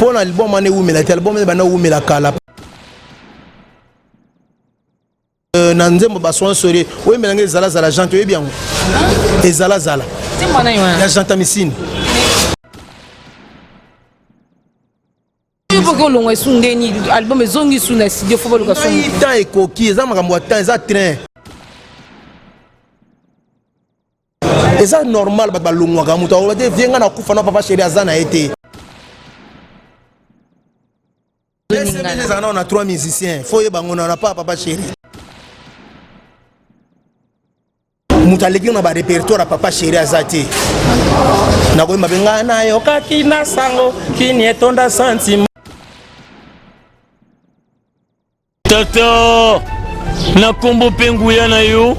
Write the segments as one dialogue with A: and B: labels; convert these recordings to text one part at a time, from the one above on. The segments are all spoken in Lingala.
A: Mpo na album wana ewumela te, album ebanda owumela kala. Euh, na nzembo baswansore oyembela ngai ezalazala jante, oyebi yango ezalazala ya jante misine.
B: Soki olongwa esu ndeni album ezongi su na studio, fo baluka son.
A: Temps ekoki, eza makambo ya temps, eza train, eza normal. Bato balongwaka, moto akoloba te vie ngai nakufa na papa chéri aza na ye te. Ezala nao na trois musiciens, fo oyeba ngo na pa papa chéri. Moto aleki na barépertoire ya papa chéri aza te. Nakoyemba mpe ngai nayokaki na sango kini etonda sentiment.
C: Tata, na nkombo mpe nguya na yo,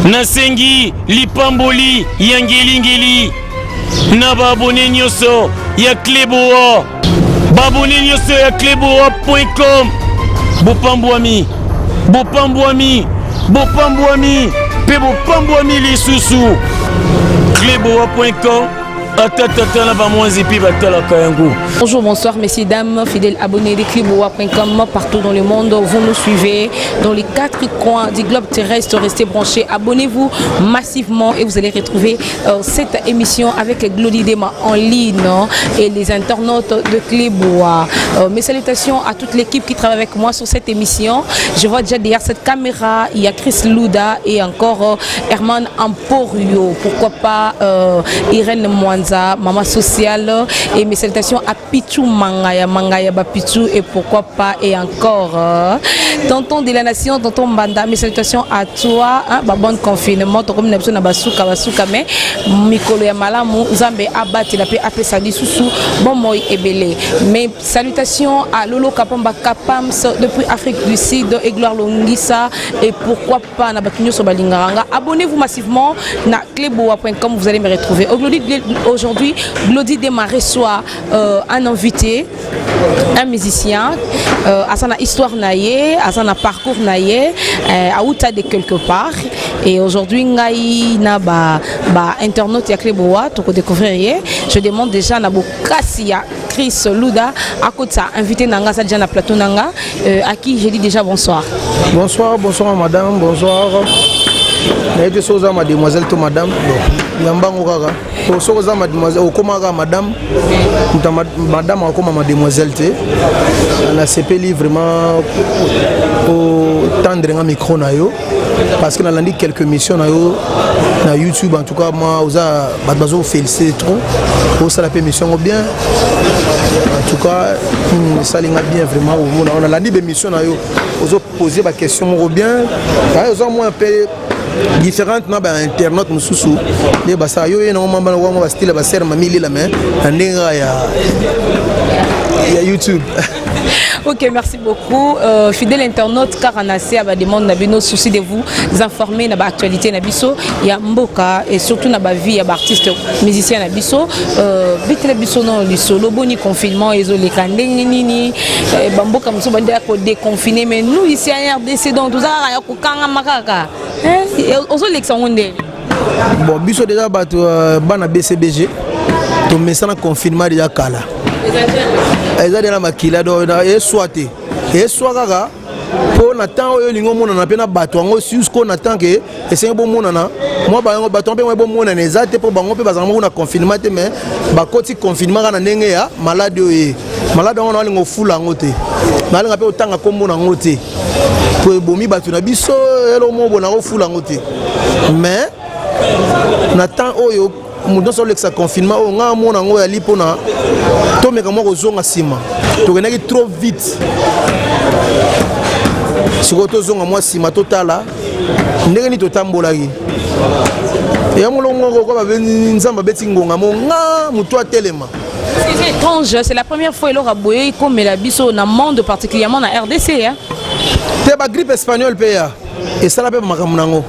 C: nasengi lipamboli ya ngelingeli na baabone nyonso ya Cleboa, baabone nyonso ya cleboa.com. Bopambwami, bopambwami, bopambwami mpe bopambwami lisusu. Cleboa.com, ata tata na bamwanzi mpe batalaka yango.
B: Bonjour, bonsoir, messieurs, dames, fidèles abonnés de Cliboa.com partout dans le monde. Vous nous suivez dans les quatre coins du globe terrestre. Restez branchés, abonnez-vous massivement et vous allez retrouver cette émission avec Glody Dema en ligne, hein, et les internautes de Cléboa. Mes salutations à toute l'équipe qui travaille avec moi sur cette émission. Je vois déjà derrière cette caméra, il y a Chris Louda et encore Herman Emporio. Pourquoi pas Irène Mwanza, maman sociale. Et mes salutations à Pichou Mangaya, Mangaya Bapichou, et pourquoi pas, et encore Tonton de la Nation, Tonton Mbanda, mes salutations à toi, hein, bah, bon confinement, comme na biso na basuka basuka, mais mikolo ya malamu, Nzambe abatela pe apesa lisusu bomoi ebele. Mes salutations à Lolo Kapamba Kapams depuis Afrique du Sud et Gloire Longisa, et pourquoi pas na bato nyonso balingaka nga. Abonnez-vous massivement na cleboa.com, vous allez me retrouver. Aujourd'hui, Glody Dema reçoit un invité, un musicien, aza na histoire na ye, aza na parcours na ye, auta de quelque part, et aujourd'hui ngai na ba internaute ya Cleboa toko découvrir ye. Je demande déjà na bokasi ya Chris Luda akotisa invité na nga, aza déjà na plateau na nga, à qui je dis déjà bonsoir.
A: Bonsoir, bonsoir madame, bonsoir. Nayebi te soki oza mademoiselle to madame. Bon, yambango kaka po soki oza mademoiselle, okóma kaka madame. Moto ya madame akóma mademoiselle te. Nasepeli vraiment otendre nga micro na yo parce que nalandi quelques missions na yo na YouTube. En tout cas moi, oza bato bazofélicité trop, osala mpe mission yango bien. En tout cas esali nga bien vraiment. Omona, nalandi bémission na yo, ozopose baquestion moko bien. Oza mwa mpe différente na bainternaute mosusu nde basala yo ye nango mambana wango bastyle basere mamilela, mais na ndenge kaka ya YouTube.
B: Ok, merci beaucoup. Fidèle internaute, car on a ba demande na bino, souci de vous informer na ba actualité na biso ya mboka et surtout na ba vie ya ba artiste musicien na biso. Bitele biso no lisolo, boni confinement ezoleka ndenge nini? Ba mboka mosusu banda ko déconfiner, mais nous ici à RDC, donc toza kaka ya kokangama kaka. Hein, ozolekisa ngo ndenge?
A: Bon, biso déjà bato bana BCBG, tomesana confinement déjà kala, eza deja na makila. Donc eswa te, eswa kaka mpo na temps oyo olingi omonana mpe na bato yango, jusqu'au na temps ke esengi bomonana mwa bango, bato mpe mwa bomonana eza te, mpo bango mpe bazala moko na confinement te, mais bakoti confinement kaka na ndenge ya maladi oyo. Ye maladi yango, naolinga ofula yango te, nalinga mpe otanga nkombo na yango te, po ebomi bato na biso. Elo moko boye, nakofula yango te, mais na temps oyo moto nyonso olekisa confinement oyo, ngai amona yango yali mpona tomeka mwa kozonga nsima. Tokendaki trop vite, sikoyo tozonga mwa nsima, totala ndenge nini totambolaki. Yango longo moko Nzambe abeti ngonga mo nga motu atelema.
B: C'est étrange, c'est la première fois eloko boye ekomela biso na monde, particulièrement na RDC, hein.
A: Te, bagrippe espagnole mpe ya esala mpe makambo nango.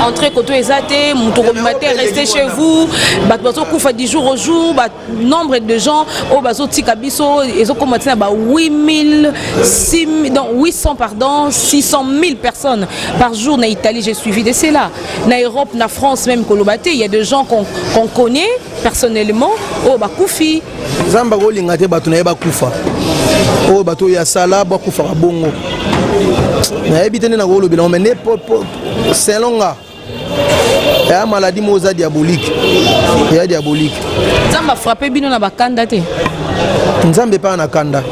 B: Entrée koto eza te, moto kobima te, restez chez vous. Bato bazokufa du jour au jour, ba nombre de gens oyo bazotika biso ezokoma ntina ba 8000, 6, donc 800, pardon, 600 000 personnes par jour na Italie. J'ai suivi de cela na Europe, na France même koloba te. Il y a des gens qu'on connaît personnellement oyo bakufi.
A: Nzambe akolinga te bato na ye bakufa. Oyo bato oyo asala bakufaka bongo, nayebi te nde nakolobela ngo. Mais nde selon nga, eya maladie moko eza diabolique, eya diabolique.
B: Nzambe afrappe bino na bakanda te?
A: Nzambe epai na kanda,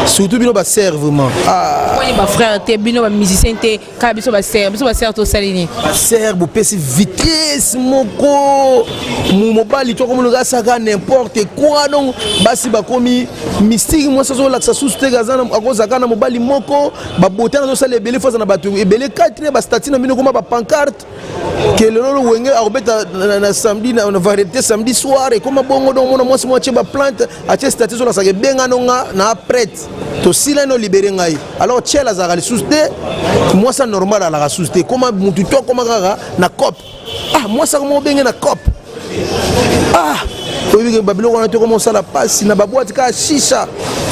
A: surtout bino basere vraiment, ah.
B: Oyo bafrère te, bino bamusicien te, kaka biso basere. Biso basere tosali nini?
A: Basere bopesi vitesse moko, mobali to akomona asaka n'importe quoi. Donc basi bakomi mystique. Mwasi azolakisa susu te, akozalaka na mobali moko, babotana, azosala ebele, fo aza na bato ebele 4. Bastatuts na bino koma bapancarte ke lelo Wenge akobeta na samedi na variété, samedi soir ekoma bongo. Donc omona mwasi mo atie baplante, atie statut, ezolakisaka ebengano nga na prête, tosilani, olibere ngai. Alors tiel azalaka lisusu te, mwasi normal alaka susu te. Koma mutu to akoma kaka na cope. Ah, mwasi akoma obenge na cope. Ah, oyebi babiloko wana te. Koma osala mpasi na baboîte, kaka shisha,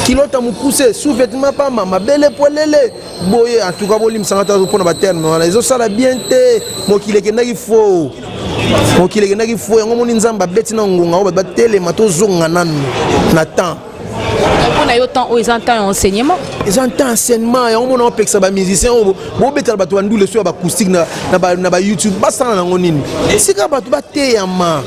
A: kilota mokuse, sous-vêtement pamba, mabele polele boye. En tout cas, bolimbisanga ta mpona baterme wana, ezosala bien te. Mokili ekendaki fo, mokili ekendaki fo. Yango moni Nzambe abeti na ngonga oyo bato batelema, tozonga nanu na temps.
B: Mpona yo, temps oyo eza temps ya enseignement?
A: Eza temps enseignement. Yango mona opekisa bamusicien oyo bobetala bato bandule so ya bacoustique na baYouTube, basala nango nini? Esika bato bateyama,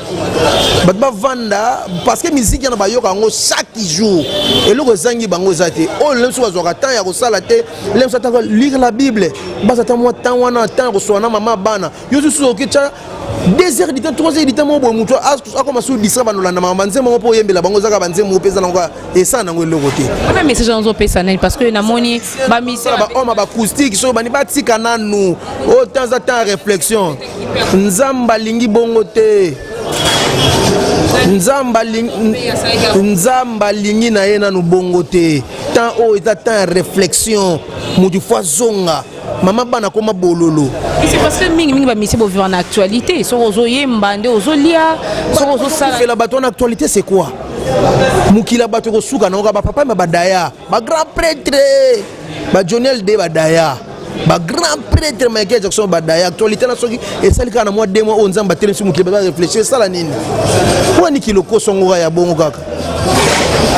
A: bato bavanda, parce que musique yana bayoka yango chaque jour. Eloko ezangi bango eza te. Oyo lelo biso bazwaka temps ya kosala te. Lelo biso ataka lire la Bible, baza ata mwa temps wana, temps ya kosola na mama bana. Yo susu oki tya 2 heures du temps, 3 heures du temps moko boye, motu akoma su distrait, bandolanda mama banzembo ngo mpo oyembela bango. Ezaka banzembo mpo eza nango, esala nango eloko te.
B: Wana message nazopesa nani? Parce que namoni bamusicien
A: bahomme bacoustique, soki bani batika nanu. Oyo temps eza temps ya réflexion. Nzambe alingi bongo te. Nzambe alingi na ye nanu bongo te. Temps oyo eza temps ya réflexion. Motu fo azonga mama bana, koma bololo.
B: C'est parce que mingimingi bamusicien bovivre na actualité. Soki ozoyemba nde ozolia, soki ozosala
A: Fela bato wana, actualité c'est quoi? Mokili ya bato ekosuka nango kaka bapapa ma badaya, bagrand prêtre bajonel de badaya, bagrand prêtre Michael Jackson badaya. Actualité na soki esali kaka na mwa 2 mois oyo Nzambe atelemisi mokili, baza réfléchir, esala nini? Wani kilokoso yango kaka ya bongo kaka.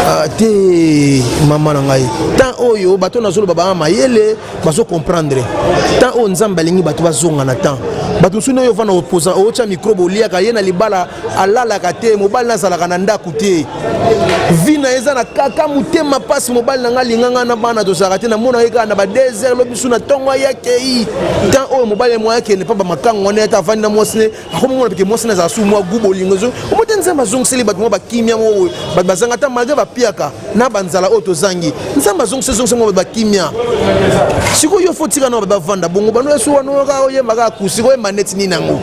A: Ah, te mama na ngai, temps oyo bato nazoloba baa mayele, bazocomprendre. Temps oyo Nzambe alingi bato bazonga na temps. Bato mosusu nde oyo ovanda oposa, otya microbe, oliaka ye na libala, alalaka te, mobali nazalaka na ndako te, vi na ye eza na kaka motema mpasi. Mobali na ngai alinga ngai na bana, tozalaka te, namona ye kaka na ba 2 heures, lobi su na ntongo ayakei. Temps oyo mobali mo ayakende mpa bamakango wana, ata avandi na mwasi ne, akomomona peke mwasi ne azala su mwa gu bolingo ezo omo te. Nzambe azongiseli bato mwa bakimia moko boye. Bato bazanga ata malgré bapiaka na banzala oyo tozangi, Nzambe azongisa, ezongisa mwa bato bakimia. Sikoyo yo fo tika na bato bavanda bongo. Bano yesu wana kaka oyemba kaka kusi, oyemba neti nini yango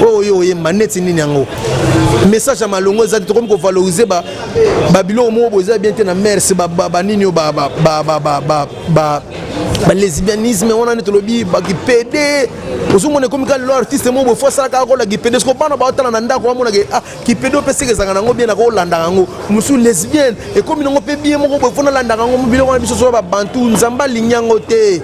A: oyo? Oyemba neti nini yango? Message ya malongo eza te. Tokomi kovaloriser babiloko moko boye eza bien te na mers, banini oyo, balesbianisme wana nde tolobi bakipede. Ozomona ekomi kaka lelo artiste moko boye fo asala kaka kola kipede. Siko bana baotala na ndako, bamonake ah, kipede mpe seke ezalaka nango bien, nakolandaka yango. Mosusu lesbienne ekomi nango mpe bien moko boye, fo nalandaka yango. Biloko wana biso soa babantu, Nzambe alingi yango te.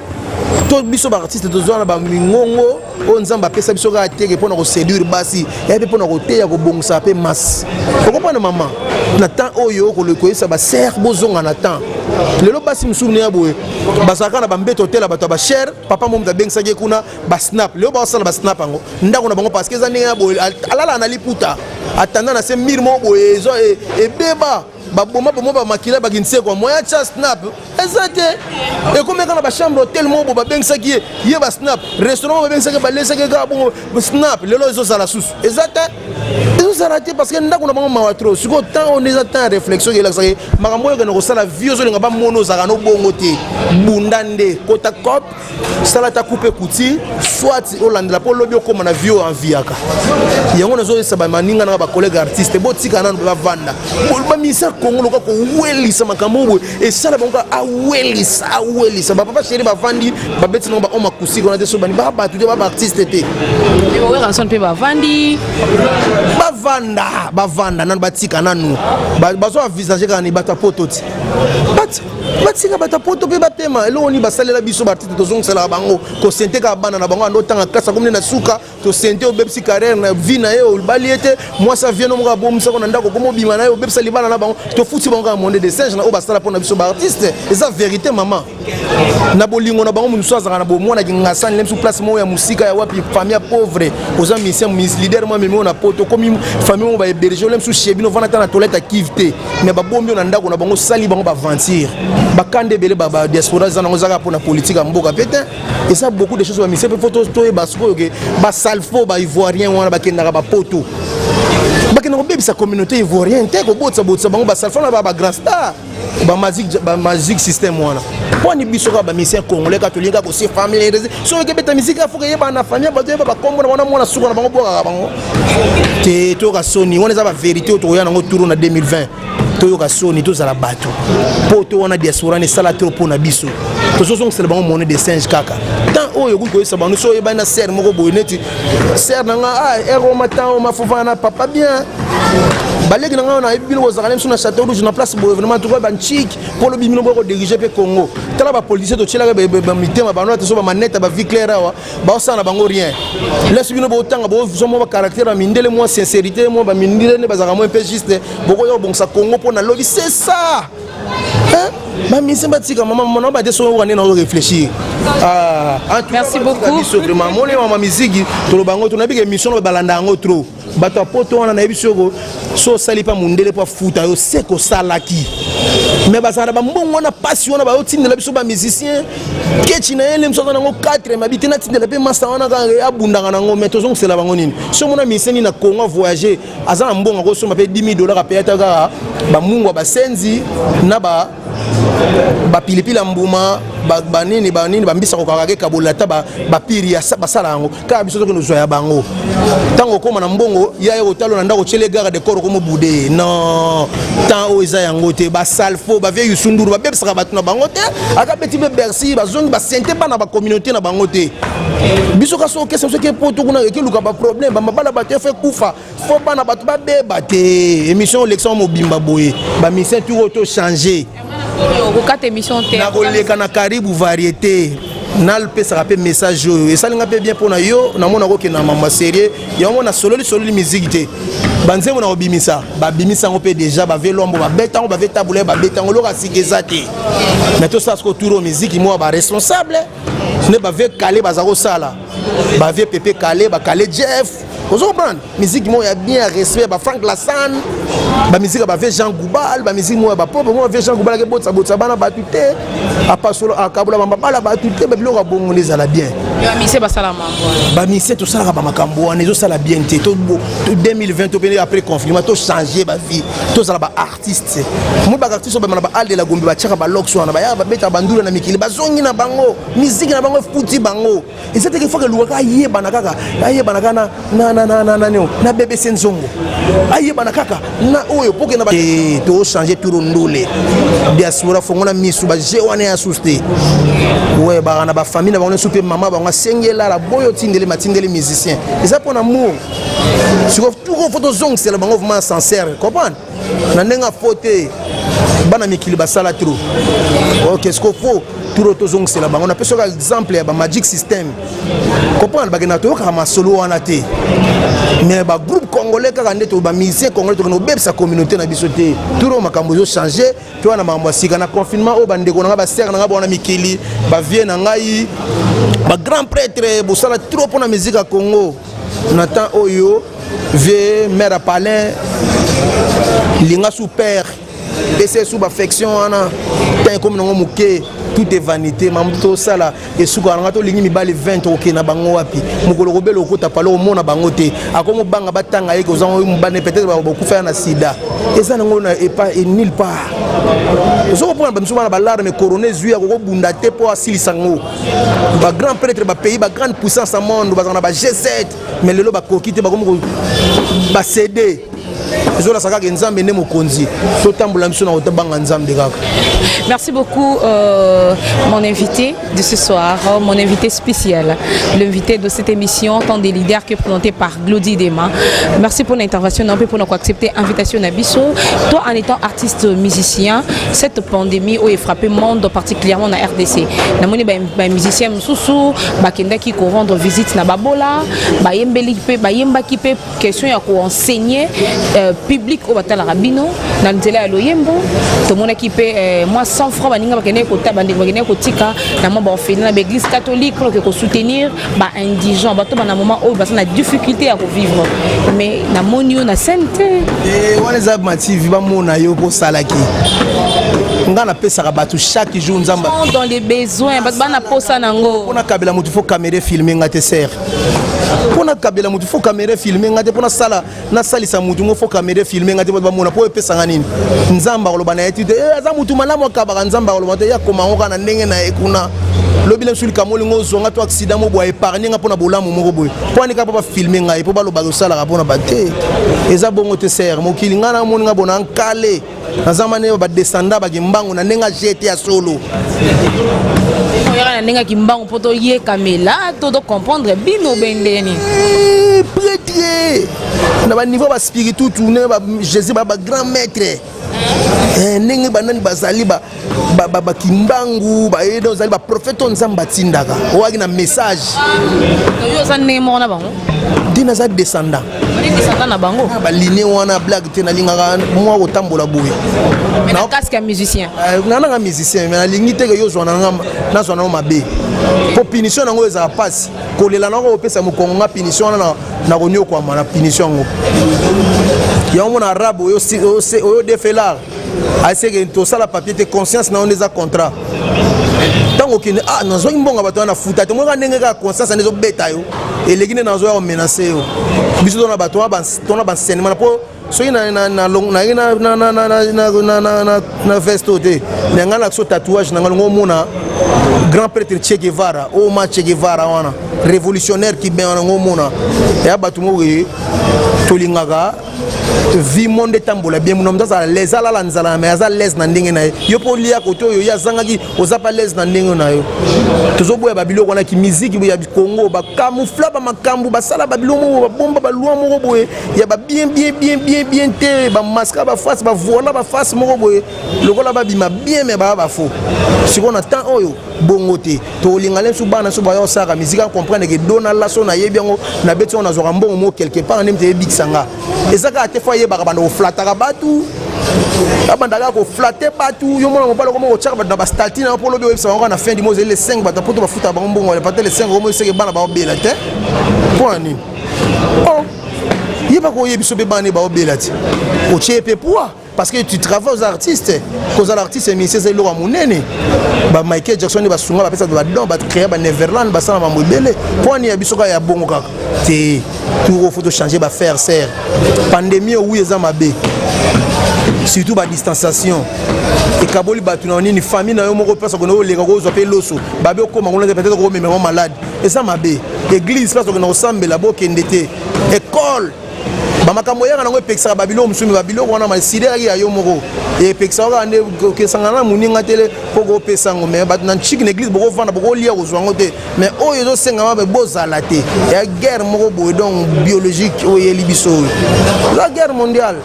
A: To biso baartiste tozwa na bamingongo oyo Nzambe apesa biso kaka teke mpona koséduire basi, eya mpe mpona koteya, kobongisa mpe masse. Okopana mama na temps oyo koyebisa basere bozonga na temps. Lelo basi mosusu neya boye bazalaka na bambeto otela bato ya bashere. Papa mo moto abengisaki ye kuna basnap, lelo baosala basnap yango ndako na bango, parce que eza ndenge ya boye. Alalaka na liputa, atanda na se mire moko boye, ezo ebeba, baboma boma, bamakila bakinsekwa, moya tya snap eza te. Ekomeka na bachambre hotel moko bo babengisaki ye, ye basnap, restaurant moko babengisaki, balesaki kaka bongo snap. Lelo ezozala susu eza te. Ezozala te parce que ndako na bango mawa trop. Sikoyo temps oyo nde eza temps ya réflexion, elakisaka makambo oyo okende kosala vie, ozolinga bamona ozalaka no bongo te. Bunda nde kota cop, sala ta coupe couture, soit olandela mpo lobi okóma na vie oyo enviaka yango. Nazoyesa baninga nanga, bacollègue artiste, botika nano bavanda. Bamisa Kongo loka kowelisa makambo boye, esala bango kaka awelisa awelisa. Bapapa chéri bavandi, babeti nango bahomme acoustique wana te. So bani baa bato te, ba baartiste te.
B: Werrason mpe bavandi.
A: Bavanda, bavanda nanu, batika nanu. Bazo envisage kaka ni bato ya poto ti batika bato ya poto mpe bapema. Eloko nini basalela biso baartiste, tozongiselaka bango kosente kaka bana na bango ando otanga classe, akomi nde na suka, tosente obebisi carrière na vie na ye, obali ye te, mwasi avie no moko abomisako na ndako, okoma obima na ye, obebisa libala na bango. Tofuti bango kaka monde de singe na oyo basala mpo na biso baartiste. Eza vérité, mama. Na bolingo na bango, mosusu azalaka na bomwana kingasani le mosusu place moko ya mosika ya wapi, famille ya pauvre. Oza musicien, leader moko amemi oyo na poto, okomi famille moko bahéberge ole mosusu chez bino, ovanda ta na toilette ya kive te, mais babombi yo na ndako na bango, osali bango baventure. Bakanda ebele badiaspora eza nango, ezaka mpona politique ya mboka pe te. Eza beaucoup de choses. Bamusicien mpe fo toyeba sikoyo ke basalfo baivoirien wana bakendaka bapoto, bakenda kobebisa communauté ivoirienne te, kobotisa bango. Basalfo na ba bagrand star, bamagic système wana, mponi biso kaka bamusicien congolais kaka tolingi kaka kose familiariser. Soki okebeta misiki, afoka eyebana na famille, bato yeba bakombo na bango na mwana suka na bango, bwakaka bango te. Toyoka soni wana, eza bavérité oyo tokoya nango turo na 2020. Toyoka soni, tozala bato mpo to wana diaspora wana esala trop mpo na biso. Tozozongisela bango monnaie de singe kaka. Temps oyo okoki koyesa bango, so oyebani na sere moko boye, neti sere na nga, ah, eroma temps oyo mafofana na papa bien, baleki na ngai, nayebi bino bozalaka na biso na Château Rouge na place boye, vraiment tuka banchik mpo lobi bino boya kodirige mpe Congo. Tala bapoliticien totielaka mitema bango te, so bamanete bavie claire awa baosala na bango rien. Lesi bino botanga, bozwa mwa bacaractère ya mindele, mwa sincérité, mwa bamindele nde bazalaka mwa mpe juste, bokoya kobongisa Congo mpo na lobi. C'est ça, bamusicien batika mama mama bate soki oka nde nazo réfléchir. Ah, en tout cas,
B: Merci
A: batika
B: beaucoup.
A: biso vraiment moni mama misiki toloba yango, tonayebi ke émission na balanda yango trop. Bato ya poto wana, nayebi soko so osali mpa mondele mpo afuta yo se kosalaki, mais bazala na bambongo wana, mpasi wana bayotindela biso bamusicien kechi na ye le mosu aza nango 4 mabi te, natindela mpe masa wana kaka abundaka nango. Mais tozongisela bango nini? So omona musicien nini na Congo avoyage, aza na mbongo, akosomba mpe 10 000 dollars, apeya ta kaka bamungu ya basenzi na ba bapilipili ya mbuma, banini banini, bambisa kokaka ke kabola ata bapiri basala yango kaka. Biso tokende ozwa ya bango. Ntango okóma na mbongo ya ye kotalo na ndako, otyele garde corps, okoma bude. Non, temps oyo eza yango te. Basalfo bavie Yusunduru babebisaka bato na bango te, akabeti mpe Bercy, bazongi basente bana bacommunauté na bango te. Biso kasi okesa soki epoto kuna ekeluka baproblème, bamabala bato efo ekufa, fo bana bato babeba te. Émission olekisa mobimba boye, bamusicien tour oyo tochange.
B: Okokata émission te.
A: Nakoleka na Karibu Variété, nalopesaka mpe message oyo esalinga mpe bien mpo na yo. Namona kokende na mama série yango, nasololi sololi musique te. Banzembo na kobimisa, babimisa yango mpe déjà, bave lombo babeta yango, bave tabule babeta yango, loka sika eza te. Mais tosala siko tour oyo musique moko baresponsable nde bave kale baza kosala, bavie pepe kale, bakale Jeff, ozo comprendre, musique moko ya bien, ya respect, bafrank Lasan, bamusike ya bavie Jean Goubal, bamusike moko ya bapropre moko. Bavie Jean Goubal akebotisa botisa bana bato te, apasolo akabola bamabala bato te, babiloko ya bongo nde ezala bien.
B: Bamusicien basala mambo.
A: Bamusicien tosalaka bamakambo wana, ezosala bien te. 2020 to pene après confinement, tochange bavie, tozala baartiste moi. Baartiste oyo bamana baale de la Gombe, batiaka balox wana, bayaka babetaka bandula na mikili, bazongi na bango, miziki na bango efuti bango. Eza teke foke elukaka ayebana kaka, ayebana kaka na BBC nzongo, ayebana kaka na oyo po kenda tochange turo ndule. Diaspora, fongola misu, baje wana ya susu te. We baka na bafamille na bango nyonso mpe mama bango asengi elala boyo, otindeli matindeli musicien, eza mpo na amour. Siko tuko fo tozongisela bango vraiment sincère, comprendre na ndenge afo te. Bana mikili basala trop. Ok, siko fo turo tozongisela bango. Napesi oka exemple ya bamagic system, comprendre, bakendaka, toyokaka masolo wana te. Mais bagroupe congolais kaka nde to bamusicien congolais tokende kobebisa communauté na biso te. Turo makambo ezochange, to wana makambo ya sika na confinement oyo. Bandeko na ngai, basere na ngai, bawana mikili, bavie na ngai, bagrand prêtre, bosala trop mpona musique ya Congo na temps oyo. Vie mare ya palin linga su père, pesa esu baaffection wana, temps ekomi nango moke. Tout est vanité. Mamu tosala esukaka na nga. Tolingi mibali 20, okende na bango wapi? Mokolo kobela, okota palo, omona bango te. Akomi obanga batanga ye kozanga mobane, peut-être bakufa ya na sida. Eza nango na epa nulle part. Ozokopona bamisu bana balarme, corona ezwi, akokobunda te mpo asilisa yango. Bagrand prêtre, bapays, bagrande puissance ya monde bazala na ba G7, mais lelo bakoki te, bakomi bacéder. Ezolasa kaka Nzambe nde mokonzi. Totambola biso na kobanga Nzambe kaka.
B: Merci beaucoup, mon invité de ce soir, mon invité spécial, l'invité de cette émission Temps des leaders qui est présenté par Glody Dema. Merci pour l'intervention, non, pour nous accepter l'invitation na biso. Toi, en étant artiste musicien, cette pandémie oyo frappé monde, particulièrement dans RDC. Namoni ba, ba musicien mususu, bakendaki ko rendre visite na babola, ba yembeli pe, ba yembaki pe. Question ya koenseigner public oyo batalaka bino na nzela ya loyembo. Tomonaki mpe mwa 100 francs, baninga bakendeki kota, bandeko bakendeki kotika na mwa baorphelin na baéglise catholique mpona ke kosoutenir baindigent, bato bana moment oyo baza na difficulté ya kovivre. Mais namoni yo na scène te.
A: Wana eza mativi, bamona yo mpo osalaki. Nga napesaka bato chaque jour, Nzambe.
B: Dans les besoins, bato bana posa nango.
A: Mpona kabela motu, faut caméra filme nga te, sœur. Mpona kabela motu, faut caméra filme nga te. Mpo nasala, nasalisa motu ngo, faut caméra filme nga te. Bato bamona mpo epesanga nini? Nzambe akoloba na ye ti te: "Eh, aza motu malamu, akabaka." Nzambe akoloba te, ye akoma yango kaka na ndenge na ye kuna. Lobi na biso likambo olingo ozwanga to accident mo boye, épargne nga mpona bolamu moko boye. Mpo ani kaka mpo bafilme ngai, mpo balobaka osalaka mpona bate? Eza bongo te, sœur. Mokili, ngai namoni nga bona nkale, naza mane badescenda bakimbangu na ndenge agete ya solo.
B: Oyaka na ndenge ya kimbangu mpo toyekamela to tocomprendre bino bendeni.
A: Prêtre na baniveau baspiritu, ndenge Jésus, bagrand maître, ndenge banani bazali bakimbangu, bayede ozali baprofete oyo Nzambe atindaka, oyaki na message.
B: Yo oza ndenge moko na bango?
A: Nde naza descendant.
B: Descendant na bango.
A: Baline wana, blague te, nalingaka mwa kotambola boye.
B: Mais na casque ya musicien?
A: Nga nanga musicien, mais nalingi teke yo ozwa nanga, nazwa nango mabe, mpo punition nango ezala mpasi. Kolela nango, kopesa mokongo nga punition wana na koniokwama na punition yango. Yango mona arabe oyo defelar aseke tosala papier te, conscience na yo nde eza contrat. Ntango okende, ah, nazwaki mbongo bato wana, futa te, moka ndenge kaka conscience ande ezobeta yo, eleki nde nazwa ya komenacer yo. Biso tona bato tona baenseignement, mpo soki nayaki na veste oyo te, na ngai na so tatouage na ngai, longo omona grand prêtre Che Guevara oyo, ma Che Guevara wana, révolutionnaire cubain wana, ngo omona ya bato moko tolingaka vie monde etambola bien. Muna moto azala l'aise, alala nzala, mais aza l'aise na ndenge na ye. Yo mpo olia kote oyo ye azangaki, oza pa l'aise na ndenge na yo. Tozoboya babiloko wana. Ki miziki ya Congo, bacamoufla bamakambo, basala babiloko moko, babomba baloi moko boye ya babien bien bien bien bien te, bamaska baface, bavoila baface moko boye lokola babima bien, mais baya bafaux. Sikoyo na temps oyo bongo te, tokolinga le biso bana so baya osalaka misike, comprendre ke do nala so nayebi yango, nabeti yango, nazwaka mbongo moko quelque part, nde mte eyebikisa nga. Eza kaka te, faut ayebaka banda koflataka bato, abanda kaka koflatter bato. Yo mona mobali okoma kotiaka bato na bastati na yo, mpo lobi oyebisa bango kaka na fin du mois, ezali le 5, bato poto bafutaka bango mbongo pate le 5, okomo eseke bana baobela te. Mpo na nini? Oh, yebaka oyebi so mpe bana baobela te, otie mpe poids, parce que tu travailles aux artistes. Kozala artiste musicien eza eloko ya monene. Ba Michael Jackson nde basunga, bapesa badon, bacréa baneverland, basala mambo ebele. Mpo ani ya biso kaka ya bongo kaka te? Tour faut tochange bafaire, sœur. Pandémie owi eza mabe, surtout badistanciation ekaboli bato na nini, famille na yo moko place okende oleka kozwa mpe loso babe, okóma kuna te, peut-être okomema malade, eza mabe. Église, place okende kosambela, bokende te. École, bamakambo eyaka nango, epekisaka babiloko mosusu, me babiloko wana masideraki ya yo moko, epekisaka kaka nde okesangana na moninga tele mpo kopesa yango. Mais bato na ntiki na église bokovanda, bokolia, kozwa yango te. Mais oyo ezosengama mpe bozala te, ya guerre moko boye, donc biologique oyo eyeli biso, oyo eza guerre mondiale,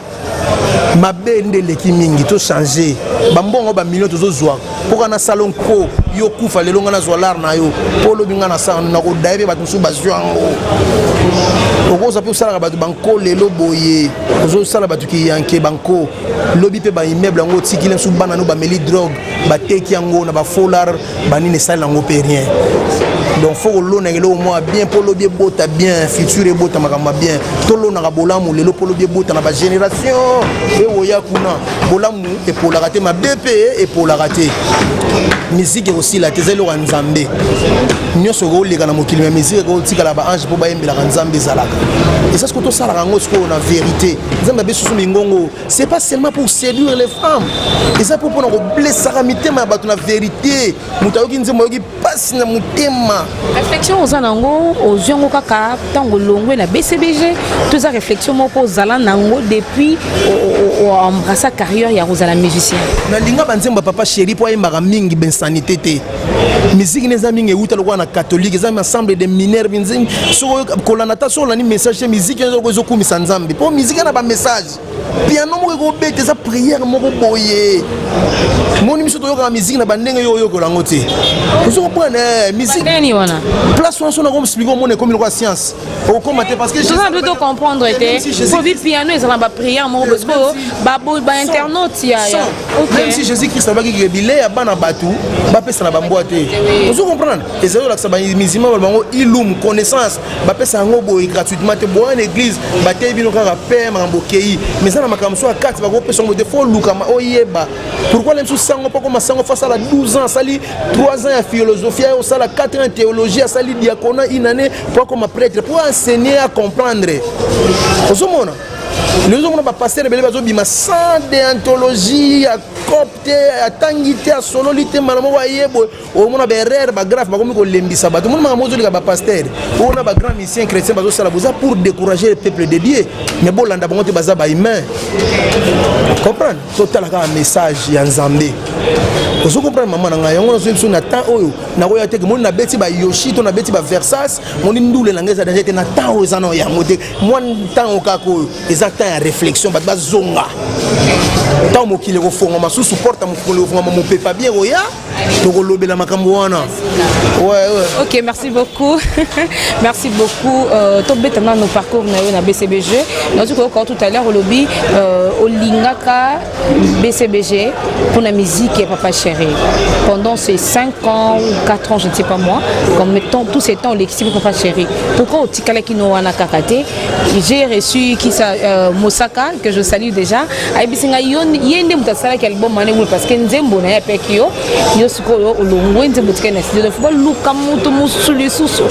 A: mabe nde eleki mingi. Tochange bambongo, bamillion tozozwa mpoka nasala nko. Yo kufa lelo, ngai nazwa lar na yo, mpo olobi ngai nakodaye mpe bato mosusu bazwi yango. Okozwa mpe osalaka bato banko lelo boye, ozosala bato kiyanke banko, lobi mpe baimmeuble yango otikili mosusu, bana no bameli drogue, bateki yango na bafolar, banini, esali yango mpe rien. Donc faut kolonaka eloko mwa bien mpo lobi ebota bien, futur ebota makambo ya bien. Tolonaka bolamu lelo mpo lobi ebota na bagénération ewoya kuna. Bolamu epolaka te, mabe mpe epolaka te. Musique ekosila te, eza eloko ya Nzambe. Nyonso ekoleka na mokili, ya musique ekotikala. Baange mpo bayembelaka Nzambe, ezalaka eza sikoyo. Tosalaka yango sikoyo na vérité. Nzambe abe susu mingongo, c'est pas seulement pour séduire les femmes, eza mpo mpona koblesaka mitema ya bato na vérité. Moto ayoki nzembo, ayoki mpasi na motema.
B: Réflexion oza nango, ozwi yango kaka ntango olongwe na BCBG, to eza réflexion moko ozala nango depuis oembrassa carrière ya kozala musicien?
A: Nalinga banzembo ya Papa Chéri mpo ayembaka mingi bainsanité te. Musique ne eza mingi euta lokola na catholique, eza ensemble de mineur. Soki kolanda ta, soki olandi message te, musique ezokumisa Nzambe, mpo musique na bamessage, piano moko ekobeta, eza prière moko boye. Moni biso toyokaka musique na bandenge yo oyokola yango te, ozo comprendre musique
B: Ndeni wana?
A: Place wana so nakoexpliquer, omona ekomi lokola science, okokoma te parce que
B: Toza na to comprendre te po bi piano ezala na baprière moko, parce que bainternaute ya
A: Même si Jésus Christ abaki ke bilei ya bana bato bapesa na bambwa te, ozo comprendre, ezali olakisa bamusulman baloba bango ilum, connaissance, bapesa yango boye gratuitement te. Boya na église, bateyi bino kaka pe makambo okei, mais eza na makambo mosusu ya kati bakopesa yango te. Faut olukama, oyeba pourquoi. Le mosusu sango mpo akoma sango, faut asala 12 ans, asali 3 ans ya philosophie, aye osala 4 ans ya théologie, asali diaconat une année mpo akoma prêtre, mpo enseigner, à comprendre. Ozomona lelo, ozomona bapasteur ebele bazobima sans déontologie ya cop te, atangi te, asololi te, mbala moko aye boye, omona baerreur bagrave, bakomi kolembisa bato. Omona makambo ozoleka, bapasteur oyo na bagrand musicien chrétien bazosala boza pour décourager le peuple de Dieu, mais bolanda bango te, baza bahumain. Comprendre, totala kaka message ya Nzambe. Ozo comprendre, mama na ngai? Yango nazoyi biso na temps oyo nakoya te. Moni nabeti bayoshi to nabeti baversas, moni ndule na ngai eza danger te. Na temps oyo eza na yango te. Mwa ntango kaka oyo eza temps ya réflexion, bato bazonga. Ntango mokili ekofongama susu, porte mokili ekofongama, mopepa bien koya, tokolobela makambo wana, ouais.
B: Ok, merci beaucoup, merci beaucoup. Tobeta nano parcours na yo na BCBG. Nazoki koyoka tout à l'heure olobi olingaka BCBG pour la musique ya Papa Chéri pendant ces 5 ans ou 4 ans, je ne sais pas moi, comme mettons tous ces temps olekisi mpo Papa Chéri. Pourquoi otikalaki no wana kaka te? J'ai reçu kisa Mosaka, que je salue déjà, ayebisi ngai ye nde moto asalaki album wana ebulu, parce que nzembo na ye apeki yo. Yo sikoyo olongwe, nzembo otikali na studio, faut baluka moto mosusu lisusu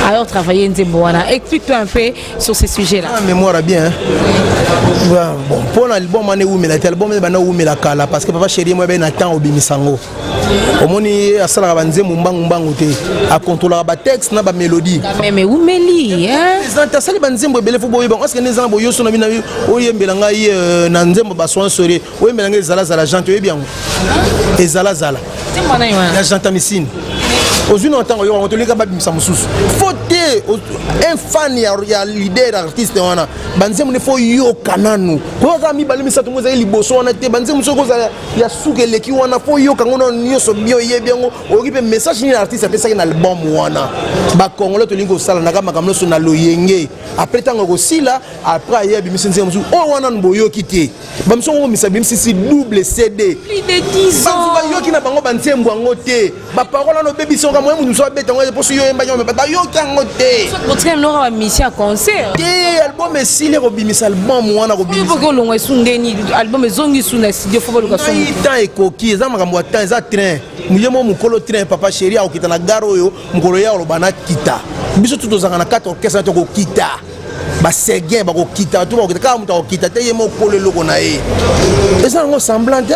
B: alors travailler nzembo wana. Explique-toi un peu sur ce sujet là.
A: Ah, mémoire bien, hein? Bon, mpo na album wana ewumela te. Album ebanda ewumela kala, parce que Papa Chéri mo ebe na temps obimisa yango. Omoni ye asalaka banzembo mbangu mbangu te, akontrolaka batexte na bamélodie.
B: Même ewumeli, hein?
A: Président asali banzembo ebele, faut boyeba. Est-ce nde eza na boyoso na bino oyembela ngai na nzembo basoin sore, oyembela ngai ezalazala jante, oyebi yango ezalazala?
B: Nzembo wana ye wana.
A: Ya gentamicine ozwi na ntango oyoka yango, toleka babimisa mosusu. Faut te un fan ya leader artiste wana, banzembo nde faut yoka nanu, koyoka kaka mibale misato mo ezali liboso wana te. Banzembo soki ozala ya suka eleki wana, faut yoka yango nano nyonso bien, oyebi yango, oyoki mpe message nini artiste apesaki na album wana. Bacongolais tolingi kosala naka makambo nyonso na loyenge. Après ntango ekosila, après aye abimisi nzembo mosusu oyo wana nanu boyoki te. Bamiso ngo komisa bimisisi double CD.
B: Plus de 10 ans.
A: Bayoki na bango banzembo yango te. Baparole wana obebisi yango, moye mutu mosusu abeta yango mposo yo oyembaki yango, bayoki yango te.
B: Botikali mnoka bamission ya concert.
A: Te, album esili, kobimisa album wana kobimisa.
B: Oyo olongwa esu ndeni album ezongi su na studio, faut baluka so.
A: Ngai temps ekoki, eza makambo ya temps, eza train ye mo mokolo train. Papa Chéri akokita na gare oyo mokolo ya oloba nakita. Biso tu tozalaka na kati orchestre, tokokita, baseguin bakokita, to bakokita kaka. Moto akokita te, ye mokolo eloko na ye eza yango semblant te.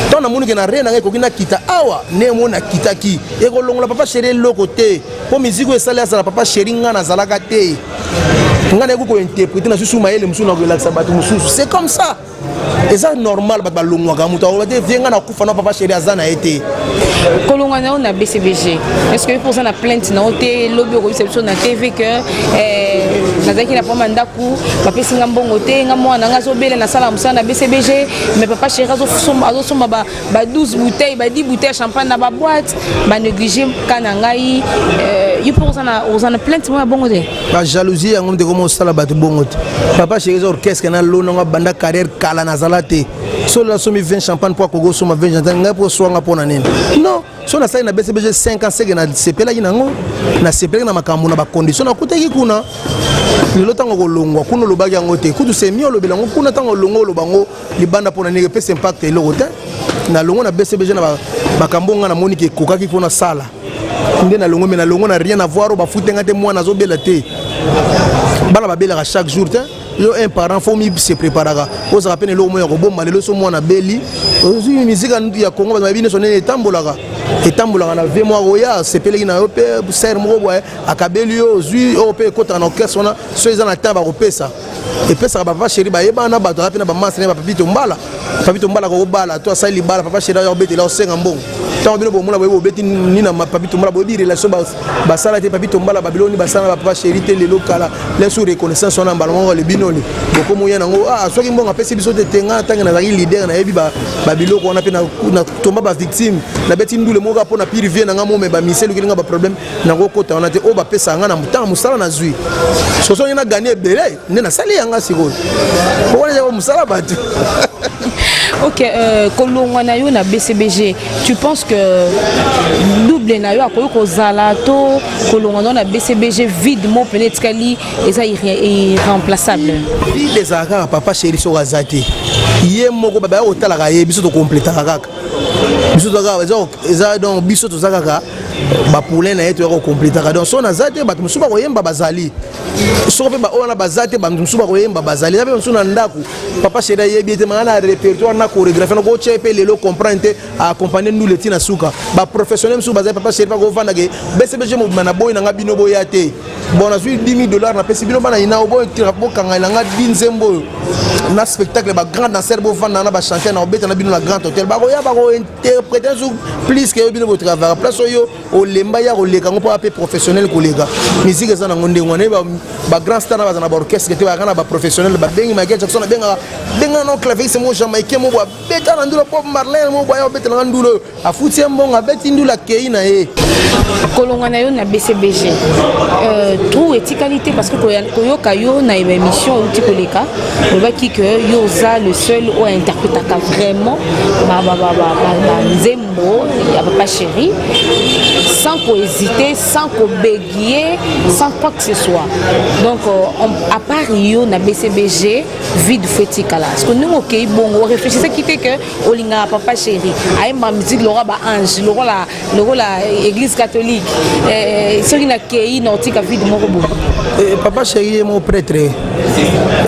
A: Ntango namoni ke na re na ngai ekoki nakita awa, nde mo nakitaki. Ekolongola Papa Chéri eloko te, mpo miziki oyo esali azala Papa Chéri, ngai nazalaka te. Ngai nayebi kointerpréter na susu mayele mosusu na kolakisa bato mosusu. C'est comme ça, eza normal. Bato balongwaka, moto akoloba te vie ngai nakufa na Papa Chéri aza na ye te.
B: Kolongwa na yo na BCBG, est ce que mpo oza na plainte na yo te, lobi okoyebisa biso na TV que nazalaki na problème ya ndako, bapesi nga mbongo te, nga mwana nga azobela, nasala mosala na BCBG, mais Papa Chéri azosomba ba 12 bouteille, ba 10 bouteille ya champagne na baboîte, banéglige ka na ngai? Yo mpo oza na plainte moko ya bongo te?
A: Bajalousie yango nde koma osala bato bongo te. Papa Chéri eza orchestre na lonango, abanda carrière kala, nazala te. So nasomi 20 champagne mpo akoki osomba 20 champagne, ngai mpo oswanga mpo na nini? Non, so nasali na BCBG 5 ans, seke nasepelaki nango, nasepelaki na makambo na bacondition nakutaki kuna. Lelo ntango kolongwa kuna, olobaki yango te. Kutu semi olobela yango kuna, ntango olongwa, oloba yango libanda mpo na nini? Epesa impact eloko te. Nalongwa na BCBG na makambo nga namoni ke ekokaki mpo nasala nde nalongwe. Me nalongwe na rien avoir, oyo bafute nga te. Mwana azobela te, bana babelaka chaque jour te. Yo un parent, faut mi se préparaka, ozala mpe na eloko moko ya kobomba. Lelo so mwana abeli, ozwi misika ya Kongo, bato bayebi nyonso ndenge etambolaka, etambolaka na vie. Moko oya asepeleki na yo mpe sere moko boye akabeli yo, ozwi oyo mpe ekotaka na orchestre wana. So eza na temps, bakopesa, epesaka. Bapapa chéri bayebana na bato, aza mpe na bamasi na bapapi tombala. Papi tombala kokobala to asali libala, papa chéri ayo obetela, osenga mbongo. Ntango bino bomona boyebi obeti nini na papi tombala, boyebi relation basala te. Papi tombala babiloko nini basala na bapapa chéri te. Lelo kala lesu reconnaissance wana, mbala moko lebino le bokomoya nango. Ah, soki mbongo apesi biso te te. Nga ntange nazalaki leader, nayebi babiloko wana mpe natomba bavictime. Nabeti ndule moko mpo na pire vie na nga mome bamise elukeli nga baproblème. Nakokota wana te. Oyo bapesaka nga na ntango mosala, nazwi soso nge nagani ebele nde nasali yanga. Sikoyo po wana ezaka mosala bato.
B: Ok, kolongwa na yo na BCBG, tu penses que double na yo akoki kozala to kolongwa na yo na BCBG, vide mo pene etikali eza irremplaçable?
A: Vide ezalaka kaka papa chéri. Soki aza te, ye moko baya kotalaka ye, biso tokompletaka kaka. Biso toza eza, donc biso toza kaka bapoulain na ye, toya kokompletaka. Donc so naza te, bato mosusu bakoyemba bazali. Soko mpe baoyo wana baza te, bato mosusu bakoyemba bazali. Eza mpe mosusu na ndako, papa chéri ayebi ete manga na répertoire na chorégraphie na kotia ye mpe lelo comprendre te, accompagne ndule ntina suka. Baprofessionnel mosusu bazali. Papa chéri mpe akovandake BCBG mobima na boyi na nga, bino boya te. Bon, nazwi 10 000 $, napesi bino bana ina, bokanga nga di nzembo oyo na spectacle. Bagrand danser bovanda na bachanteur na kobeta na bino na grand hôtel, bakoya bakointerprete su plus ke yo. Bino botravaka place oyo olemba ya koleka yango mpo ape professionnel koleka. Musique eza nango ndenge wana. Bagrand star na baza na baorchestre te, bayaka na baprofessionnel. Babengi Michael Jackson, abengaka bengaka na clavier mo jamaïcain mo bo abeta na ndula, Bob Marley mo bo aya obetelanga ndula oyo, afuti ye mbongo, abeti ndula, akei na ye.
B: Kolongwa na yo na BCBG, trou etikali te, parce que koyoka yo na émission outi koleka, olobaki ke yo oza le seul oyo interprétaka vraiment banzembo ya papa chéri sans kohésiter, sans kobégayer, sans quoi que ce soit. Donc à part yo na BCBG, vide faut etikala. Parce que ndenge okei bongo, oréfléchissaki te ke olingaka papa chéri, ayemba musique lokola baange, lokola église catholique, soki nakei na otika vide moko boye?
A: Papa chéri ye mo prêtre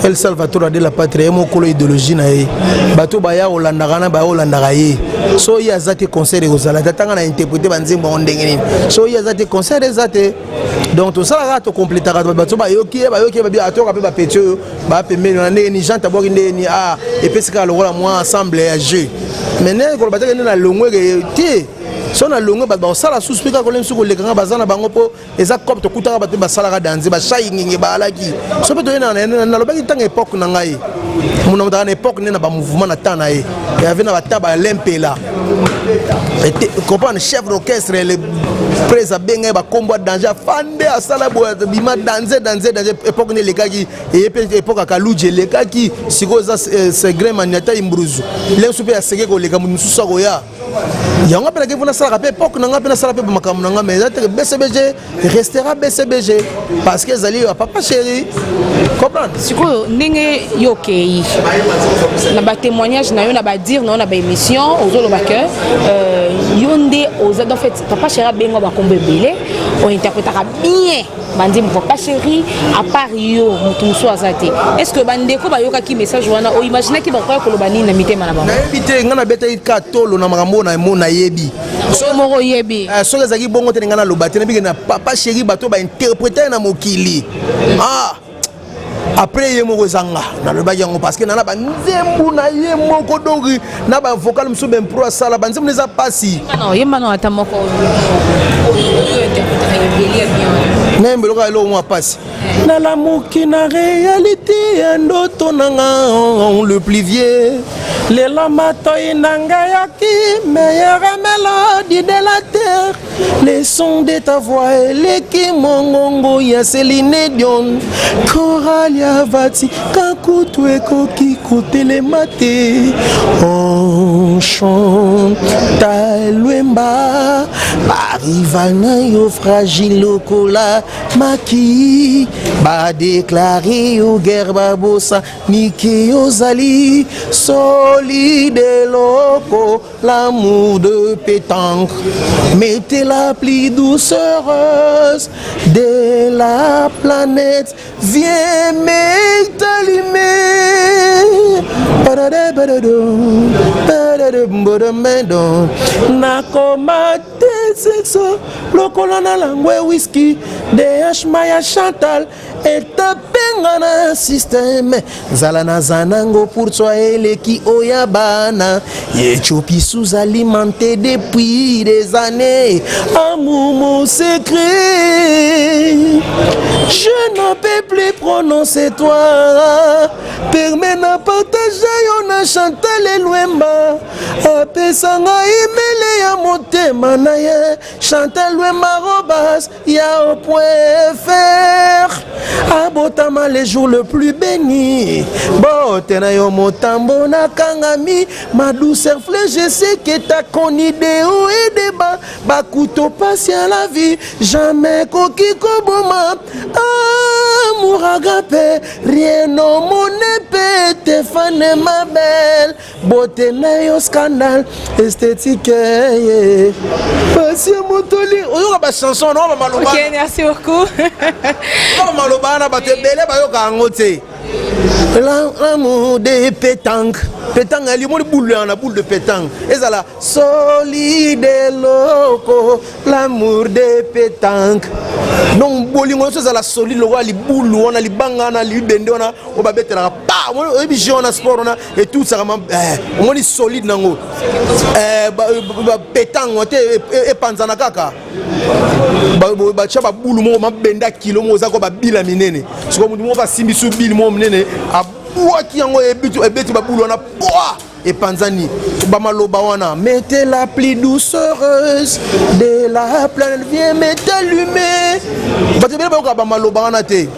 A: El Salvatore de la Patrie, ye mokolo idéologie na ye, bato baya kolandaka na baya kolandaka ye. So ye aza te, concert ekozala te. Atanga na interprété banzembo yango ndenge nini? So ye aza te, concert eza te. Donc tosalaka, tokompletaka. Bato bayoki ye, bayoki ye, babi atoyoka mpe bapeti oyo bapembeni wana ndenge ni Jean tabwaki ndenge ni ah, epesi kaka lokola mwa ensemble ya jeu. Mais nde koloba teke nde na longwe te. So na longwe, bato bakosala susu mpe kaka kolemi susu kolekanga, baza na bango mpo eza cope. Tokutaka bato mpe basalaka danse, bashai ngenge baalaki. So mpe toye, nalobaki ntango époque na ngai, mona motaka na époque nde na bamouvement na temps na ye yave na bata balempela comprendre, chef d'orchestre le prese abenga ye, bakombo ya danger, afande asala boye, bima danse, danse, danse. Époque nde elekaki, eye mpe époque ya Kaluji elekaki. Sikoyo eza Segre Maniata Imbruzu lenso mpe aseke koleka moto mosusu akoya yango mpe nake mpo nasalaka mpe époque na nga mpe nasala mpe makambo na nga. Mais eza teke BCBG restera BCBG parce que ezali ya papa chéri, comprendre.
B: Sikoyo ndenge yo okei na batémoignage na yo, na badire na yo na baémission, ozoloba ke yo nde oza, en fait papa chéri abenga bakombo ebele, ointerprétaka bien banzembo papa chéri, à part yo moto mosusu aza te. Est ce que bandeko bayokaki message wana, oimaginaki bakoya koloba nini na mitema na bango?
A: Nayebi te. Ngai nabetaki ka tolo na makambo oyo mo nayebi.
B: So moko oyebi.
A: Soki ezalaki bongo te, ngai naloba te. Nabike na papa chéri, bato bainterpréter na mokili. Ah, après ye moko eza nga nalobaki yango parce que nana banzembu na ye moko, donc na bavocal mosusu baimpro asala banzembu eza mpasi.
B: Yemba no ata moko oyo interprétaka ebele ya bien.
A: Nayemba eloko ya eloko mwa pasi. Nalamuki na réalité ya ndoto na nga le plus vieux. Lelo matoi na ngai yoki meilleure mélodie de la terre. Le son de ta voix eleki mongongo ya Céline Dion. Chorale ya Vatican kutu ekoki kotelema te. On chante Lwemba, barival na yo fragile lokola maki, badeklare yo guerre babosa niki ozali solide loko l'amour de pétanque. Mais t'es la plus doucereuse de la planète. Viens m'allumer. Nakoma te sexo lokola na langwe whisky DH Maya Chantal etapenga na système nzala naza nango pour toi eleki oya bana Ethiopie sous alimentée depuis des années. Amour mon secret, je ne peux plus prononcer toi. Permets na partager yo na Chantal Elwemba apesa ngai mele ya motema na ye Chantal Lwemba robas ya point fr abotama le jour le plus béni bote na yo motambo nakangami ma douceur fleur je sais que t'as connu des hauts et des bas bakuto pasi ya la vie jamais koki koboma amour agape rien no mon épée Stéphane ma belle Beauté na yo scandale esthétique yeah. Pasi ya motoli oyoka ba chanson na ba maloba.
B: OK, merci beaucoup.
A: Ba maloba na bato ebele bayoka yango te. L'amour de pétanque. Pétanque ali moni boule na boule de pétanque. Ezala solide loko l'amour de pétanque. Donc bolingo nyonso ezala solide lokola libulu wana libanga wana libende wana oyo babetelaka pa oyebi jeu wana sport wana etutisaka eh, omoni solide nango eh, bapetango te epanzana kaka batya babulu moko mabenda kilo moko eza ko babila minene sikoyo moto moko asimbi su bile moko monene abwaki yango ebeti babulu wana poa epanzani bamaloba wana mete la plus douceureuse de la planète viens m'allumer bato ebele bayoka bamaloba wana te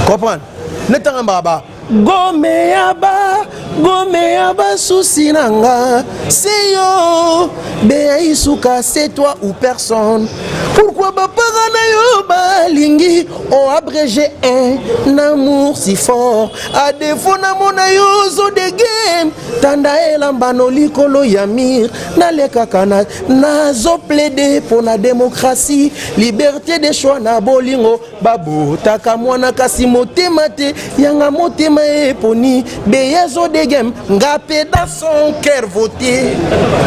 A: comprendre netanga mbaka Gome ya ba gome ya ba souci na nga c'est yo Bea Isuka c'est toi ou personne pourquoi ba parents na yo balingi o abrégé un amour si fort à défaut na mona yo zo de game tanda elamba no likolo ya mire nalekaka na nazo plaider mpo na démocratie liberté de choix na bolingo Babotaka mwana kasi motema te yanga motema eponi beyezo de game nga pe dans son cœur voté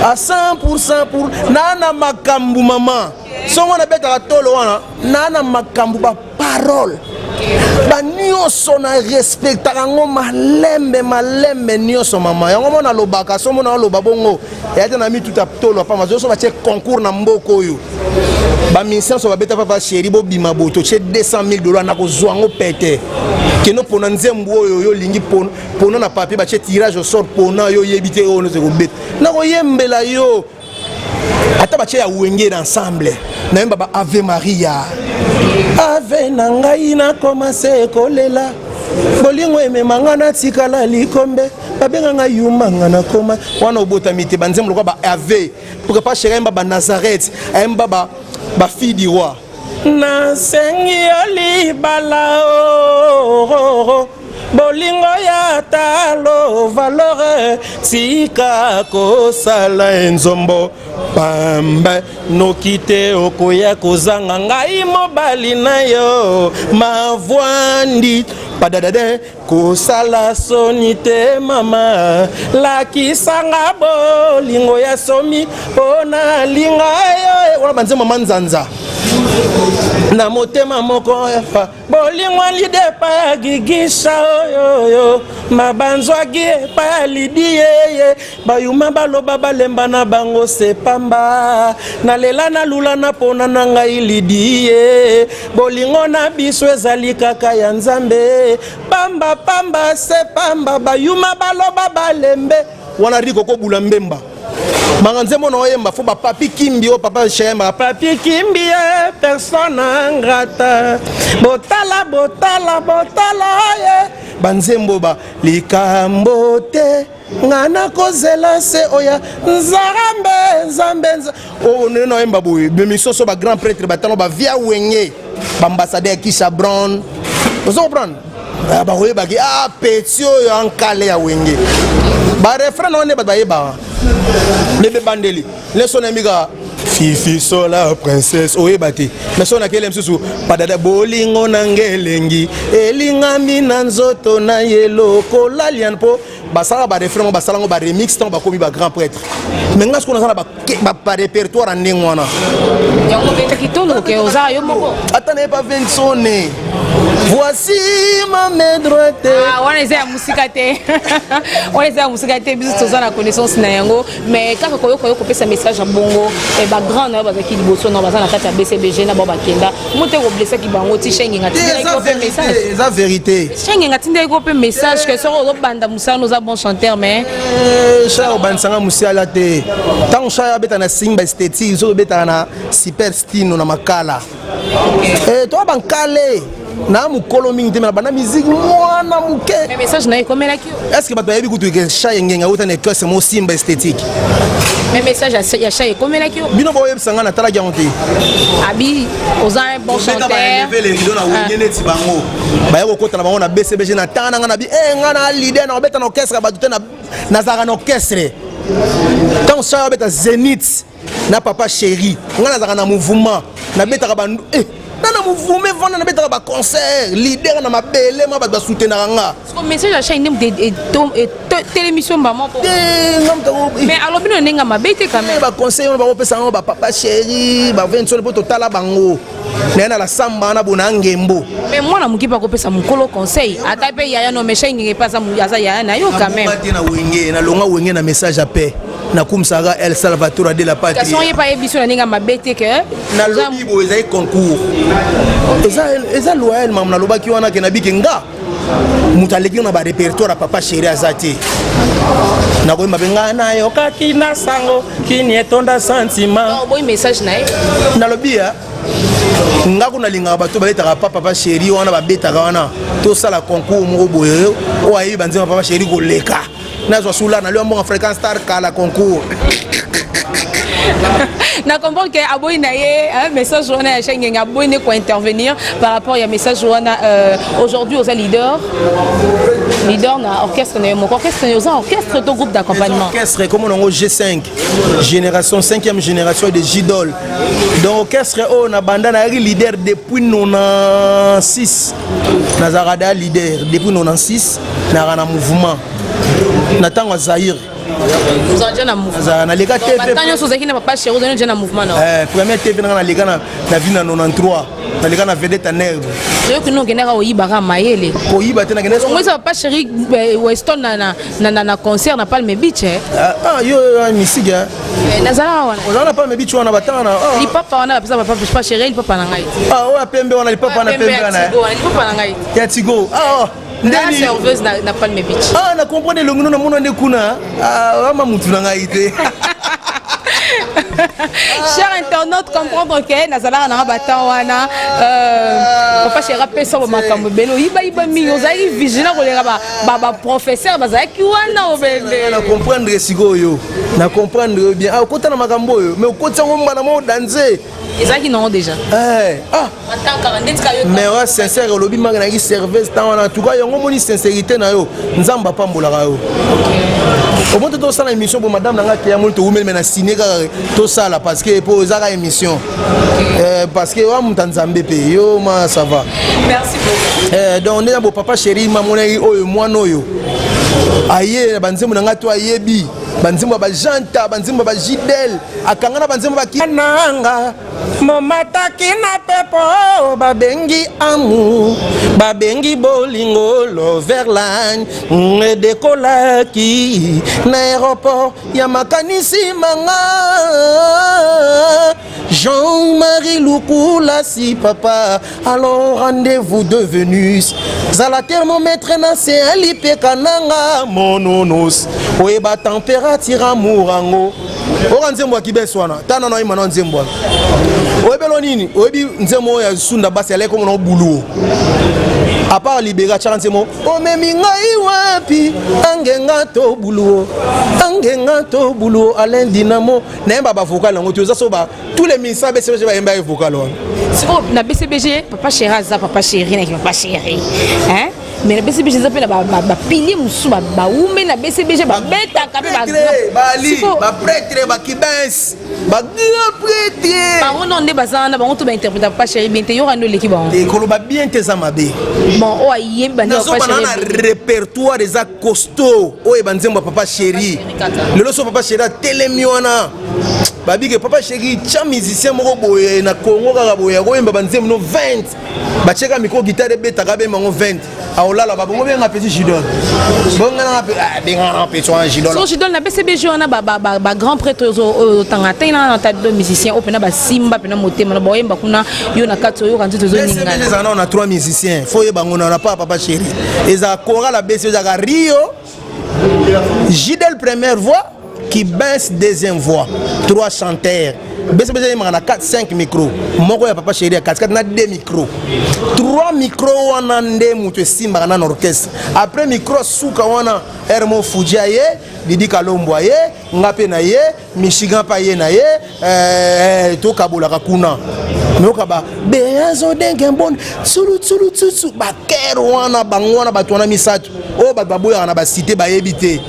A: à 100% pour nana makambu mama songo nabetaka tolo wana nana makambu ba parole banyonso na respectaka yango malembe malembe nyonso mama yango mona alobaka so mona aloba bongo eya te na mituta tolo pamba soso batie concours na mboka oyo baministère so babeta papa chéri bobima boye totie 200 000 dollars nakozwa yango pete kende pona nzembo oyo yo olingi pona na papier batie tirage au sort pona yo oyebi te oyo nyonso ekobeta nakoyembela yo ata batie ya wenge na ensemble nayemba ba ave maria ave na ngai nakomase kolela bolingo emema nga natikala likombe babenga nga yuma nga nakoma wana obotami te banzembo lokola ba ave pourquoi pas chéri ayemba ba nazareth ayemba ba ba fille du roi nasengi yo libala oh, oh, oh. bolingo ya talo valore tika kosala enzombo pamba noki te okoya kozanga ngai mobali na yo mavwandi padadade Kosala soni te mama, lakisa nga bolingo ya somi mpo nalinga yo. Wana banzembo manzanza. Na motema moko efa bolingo lide epai ya gigisa oyoyo mabanzwaki epai ya lidi yeye bayuma baloba balemba na bango se pamba nalela nalula na pona na ngai lidi ye bolingo na biso ezali kaka ya Nzambe pamba pamba se pamba bayuma baloba balembe wana riko kobula mbemba manga nzembo na oyemba fo bapapi kimbi oyo papa shemba papi kimbi ye persona ngrata botala botala botala ye banzembo ba likambo te nga nakozela se oya nzambe nzambe oyo nde naoyemba boye bemisoso ba grand prêtre batano bavia wenge baambassadeur ya kisha brown ozo comprendre? Ah, bakoyebaki ah petit oyo ankale ya wenge barefrain na wana nde bato bayebaka nde bebandeli leso nayembi kaka fifi sola princesse oyeba te mais so nakele mosusu padada bolingo na nge elengi elingami na nzoto na ye lokola liane mpo basalaka barefrain ngo basala ngo baremix ntango bakomi bagrand prêtre mais nga sikoyo naza na barepertoire ya ndenge wana.
B: Yango obetaki tolo ke oza yo moko.
A: Ata naye pa Vinsone, voici ma main droite.
B: Ah, wana eza ya mosika te, wana eza ya mosika te. Biso toza na connaissance na yango, mais kaka koyoka yo kopesa message ya bongo, bagrand na yo bazalaki liboso na baza na kati ya BCBG na bao bakenda mo te koblesaki bango ti Shengenga
A: tindelaki yo mpe message. Eza vérité.
B: Shengenga tindelaki yo mpe message ke soki ozobanda mosala, oza bon chanteur, mais
A: Sha obandisanga mosala te. Ntango Sha abeta na Simba Esthétique, soki obetaka na Super Stino na Makala, toa bankale na mokolo mingi te, me na banda musique mwana moke.
B: Mais message na ye ekomelaki yo?
A: Est ce que bato bayebi kutu ke Sha Yengenga auta na école mo Simba Esthétique?
B: Mais message ya Sha ekomelaki yo?
A: Bino boyebisa nga, natalaki yango te.
B: Abi oza un bon chanteur.
A: Rido na wenge neti bango baya kokota na bango na BCBG na tanga na nga na bi e nga na leader na kobeta na orchestre ya bato te. Nazalaka na orchestre ntango Sha abeta Zénith na Papa Chéri, nga nazalaka na mouvement, nabetaka bandu na mouvement evanda, nabetaka baconcert, leader na mabele ma bato basoutenaka nga.
B: Message ya Shai nde telemisi mba moko.
A: Te, nga moto.
B: Mais alobi no ndenge mabe te quand même.
A: Baconseil wana bakopesa yango bapapa chéri bavensone mpo totala bango naye na lasamba wana bona ngembo.
B: Mais mwana moki mpe akopesa mokolo conseil, ata mpe yaya no, mais Shai Ngenge mpe aza yaya na yo quand même.
A: Te, na wenge nalonga wenge na message ya paix, nakumisaka El Salvatore de la Patrie.
B: Kasi oye pa ye biso na ndenge mabe te ke
A: Nalobi boye, ezali concours, eza loyal. Mamu nalobaki wana ke nabiki nga moto aleki na barepertoire ya Papa Chéri aza te. Nakoyemba mpe ngai nayokaki na sango kini etonda sentiment.
B: Oboyi message na ye?
A: Nalobi ya nga kuna nalingaka bato babetaka pa Papa Chéri wana, babetaka wana, tosala concours moko boye oyo ayebi banzemba Papa Chéri koleka, nazwa sula nalio mbongo Fréquence Star kala concours.
B: Na comprendre ke aboyi na ye message wana ya Shengenge, aboyi nde kointervenir par rapport ya message wana. Aujourd'hui oza leader na orchestre na yo moko. Orchestre na yo, oza orchestre to groupe d'accompagnement?
A: Orchestre comme nango G5 génération, 5e génération de Gidol. Donc orchestre oyo na banda nayaki leader depuis 96. Nazalaka da leader depuis 96, nayaka na mouvement na ntango ya Zaire.
B: Oza déjà na mouvement?
A: Nazalaka naleka TV.
B: Bata nyonso ozalaki na Papa Chéri, ozali déjà na mouvement na
A: Première TV nanga naleka na vie na 93, naleka na Vedette Nerve.
B: Soki no okendaka oyibaka mayele?
A: Koyiba te, nakende.
B: Ongwisa Papa Chéri Weston na concert na Palme Beach, eh?
A: Ah, yo misike.
B: Nazalaka wana.
A: Ozala na Palme Beach wana batanga na
B: Lipapa wana bapesa Papa Chéri, lipapa na ngai.
A: Ah, oyo ya pembe wana, lipapa wana pembe wana.
B: Lipapa na ngai.
A: Ya Tigo, ah.
B: Ndeni serveuse na Palme Beach.
A: Ah, na comprendre elongi no, namona nde kuna. Ah, ama mutu na ngai te.
B: Cher internaute, comprendre ke nazalaka nanga batan wana. Papa Chéri apesa ba makambo ebele, oyibayiba mingi, ozalaki vigilant koleka baprofesseur bazalaki wana obende.
A: Na comprendre sikoyo, na comprendre bien. Ah, okota na makambo oyo, mais okoti yango mbala moko danze.
B: Ezalaki nango déjà.
A: Ah, mais oya sincère, olobi manga nayaki serveuse ntango wana. En tout cas yango omoni sincérité na yo, Nzambe apambolaka yo. Omoni te tosala émission bo madame na nga te, yamoni towumeli, me na sine kaka tosala parce que po ezaka émission, parce que wa moto ya Nzambe mpe yo ma ça va.
B: Merci beaucoup.
A: Donc nde na bo Papa Chéri mamonaki oyo mwana oyo aye na banzembo na ngai to ayebi banzembo ya bajanta, banzembo ya bajidel, akanga na banzembo bakinanga. Momataki na pepo babengi amour, babengi bolingo l'overline edekolaki na aéroport ya makanisi manga. Jean-Marie Lukula si papa, alors rendez-vous de Venus. Zala thermomètre na se alipeka nanga mononos. Oyeba température amour ango. Oka nzembo ya kibes wana, tana na oyima na nzembo wana. Oyebelo nini? Oyebi nzembo oyo ya Sunda basi aleki komona buluo. À part libéra tshaka nzembo omemi ngai wapi angenga to buluo angenga to buluo Alain Dinamo nayemba ba vocal yango te oza so ba tous les ministères BCBG bayemba ye vocal wana.
B: Sikoyo na BCBG papa chéri aza papa chéri na papa chéri hein, mais na BCBG eza mpe na bapilier mosusu bawume na BCBG babetaka
A: mpe bali baprêtre bakibens bagrand prêtre
B: bango no nde baza wana, bango to bainterpreta papa chéri bien te, yoka nde oleki bango.
A: Koloba bien te eza mabe.
B: Bon, oyo ayebi bande
A: papa chéri na répertoire eza costaud oyo banzembo ya papa chéri. Lelo so papa chéri atelemi wana, babike papa chéri tya musicien moko boye na Congo kaka boye akoyemba banzembo no 20, batieka micro guitare ebetaka bemba yango 20, aolala babongo benga petit Jidol, bongana bengana petit wana Jidol.
B: So Jidol na BCBG wana ba grand prêtre oyo otanga te na ta de musicien oyo mpena basimba mpena motema na baoyemba kuna yo na kati oyoka nzoto ezoningana.
A: Ezala na 3 musiciens, fo oyeba ngo na pa papa chéri ezala chorale ya BCBG, ezalaka Rio Jidel première voix, qui baisse deuxième voix, trois chanteurs. BCBG yemaka na 4 5 micro, moko ya papa chéri ya katikati na 2 micro, 3 micro wana nde moto esimbaka na orchestre. Après micro suka wana Hermo Fuji aye, Didi Kalombo aye, nga mpe na ye, Michigan mpe aye na ye, tokabolaka kuna meyoka ba beazo denge mbonde tsulu tsulu tsutsu bakere wana, bango wana bato wana misato oyo bato baboyaka na basite bayebi te,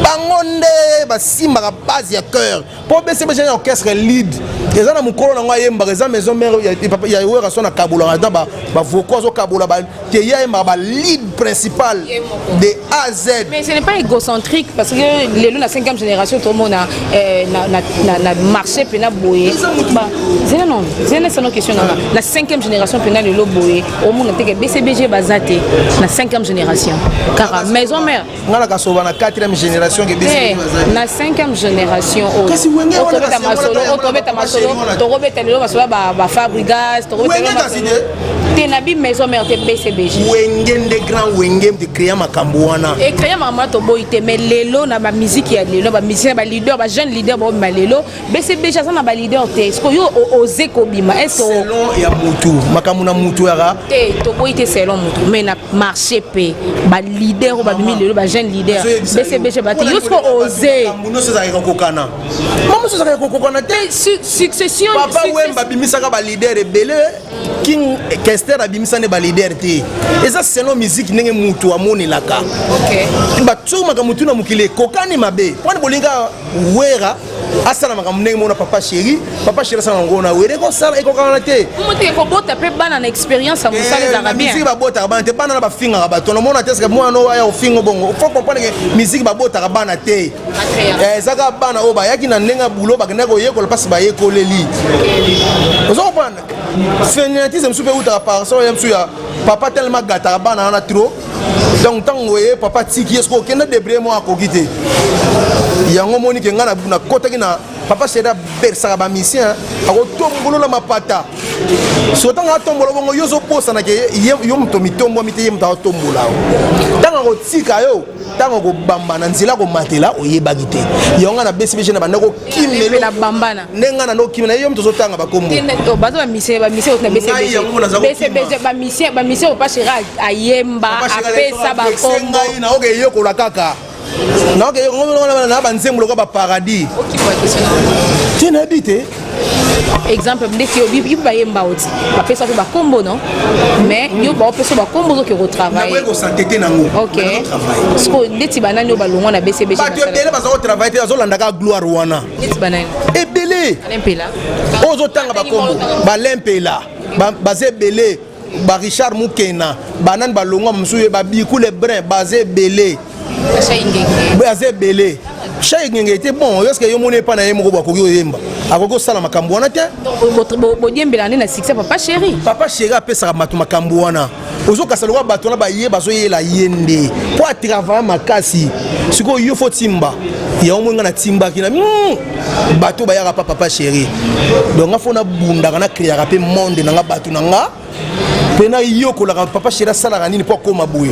A: bango nde basimbaka base ya chœur mpo BCBG ya orchestre lead eza na mokolo nango ayembaka eza maison mère ya wera so na kabolaka na bavocaux azokabola te, ye ayembaka ba lead principal de A à Z.
B: Mais ce n'est pas égocentrique parce que lelo na 5e génération tomona na marché mpena boye zena non zena sano question nanga na 5e génération mpena lelo boye omona teke BCBG baza te na 5e génération kaka maison mère.
A: Nga na kasoba na 4e génération ke
B: BCBG na 5e génération oyo tobeta masolo, oyo tobeta masolo, tokobeta lelo masolo ya bafabrigas, tokobeta te na bi maison mère te, BCBG.
A: Wenge nde grand wenge de créa makambo wana.
B: Ecréa makambo wana toboyi te, mais lelo na bamusike ya lelo, bamusicien, baleader, bajeune leader baobima lelo, BCBG aza na baleader te. Ce yo ose kobima est
A: selon ya mutu makambo na mutu yaka.
B: Te, toboyi te selon mutu, mais na marché mpe baleader oyo babimi lelo, bajeune leader BCBG bate, yo siko ose.
A: Nyonso ezalaka kokokana, mama mosusu ezalaka kokokana te.
B: Succession.
A: Papa Wemba abimisaka baleader ebele, King Kester abimisa nde baleader te, eza selon musique ndenge mutu amonelaka. Bato makambo tu na mokili ekokani mabe mpona bolinga wera asala makambo ndenge mona papa chéri, papa chéri asala yango na wera ekosala ekokana te.
B: Ekobota mpe bana na expérience ya mosala ezalaka bien.
A: Musique babotaka bana te, bana na bafingaka bato namona te, seke mwana oyo aya ofingo bongo, faut comprendre ke musique babotaka bana te, eza kaka bana oyo bayaki na ndenge ya bulo, bakendaki koyekola mpasi bayekoleli, ozo comprendre. Fainéantise mosusu mpe eutaka par so ya mosusu ya papa tellement agataka bana wana trop, donc ntango ye papa tiki ye soki okende débrouiller moko akoki te. Yango moni ke ngai nakotaki na papa chéri abersaka bamisien, akotombolola mapata so ntango atombola bongo yo ozobosana ke yo moto mitombwami te, ye moto akotombola yo ntango akotika yo, ntango akobamba na nzela komatela oyebaki te. Yango ngai na BCBG na banda kokimela ndenge ngai na okimela ye, yo moto ozotanga bakombo.
B: Baza bamisien, bamisien na BCBG, bamisien, bamisien papa chéri ayemba apesa bakombo.
A: Ngai naoke yekola kaka naoke na banzembo lokola baparadis te, nayebi te.
B: Exemple ndeti yo bayemba oti bapesa mpe bakombo non, mais yo baopesa bakombo ozoke kotravaille.
A: Kosantete nango.
B: Ok, siko ndeti banani oyo balongwa na BCBG?
A: Bato ebele baza kotravaille te, azolandaka gloire wana.
B: Ndeti banani?
A: Ebele.
B: Alempela.
A: Oyo ozotanga bakombo balempela baza ebele, barichard Mukena, banani balongwa mosusu ye, babiku le brin baza ebele, baza ebele. Chai Ngenge était bon. Est-ce que yo moni epa na ye moko akoki koyemba? Akoki kosala makambo wana te?
B: Bodiembela nde na succès Papa Chéri.
A: Papa Chéri apesaka bato makambo wana. Ozokasa lokola bato wana baye bazoyela ye nde mpo atravaille makasi. Sikoyo yo fo timba. Yango moi nga natimbaki na bato bayaka pa Papa Chéri. Donc nga fo nabundaka na créaka mpe monde na nga bato na nga. Mpe nayokolaka Papa Chéri asalaka nini mpo akóma boye,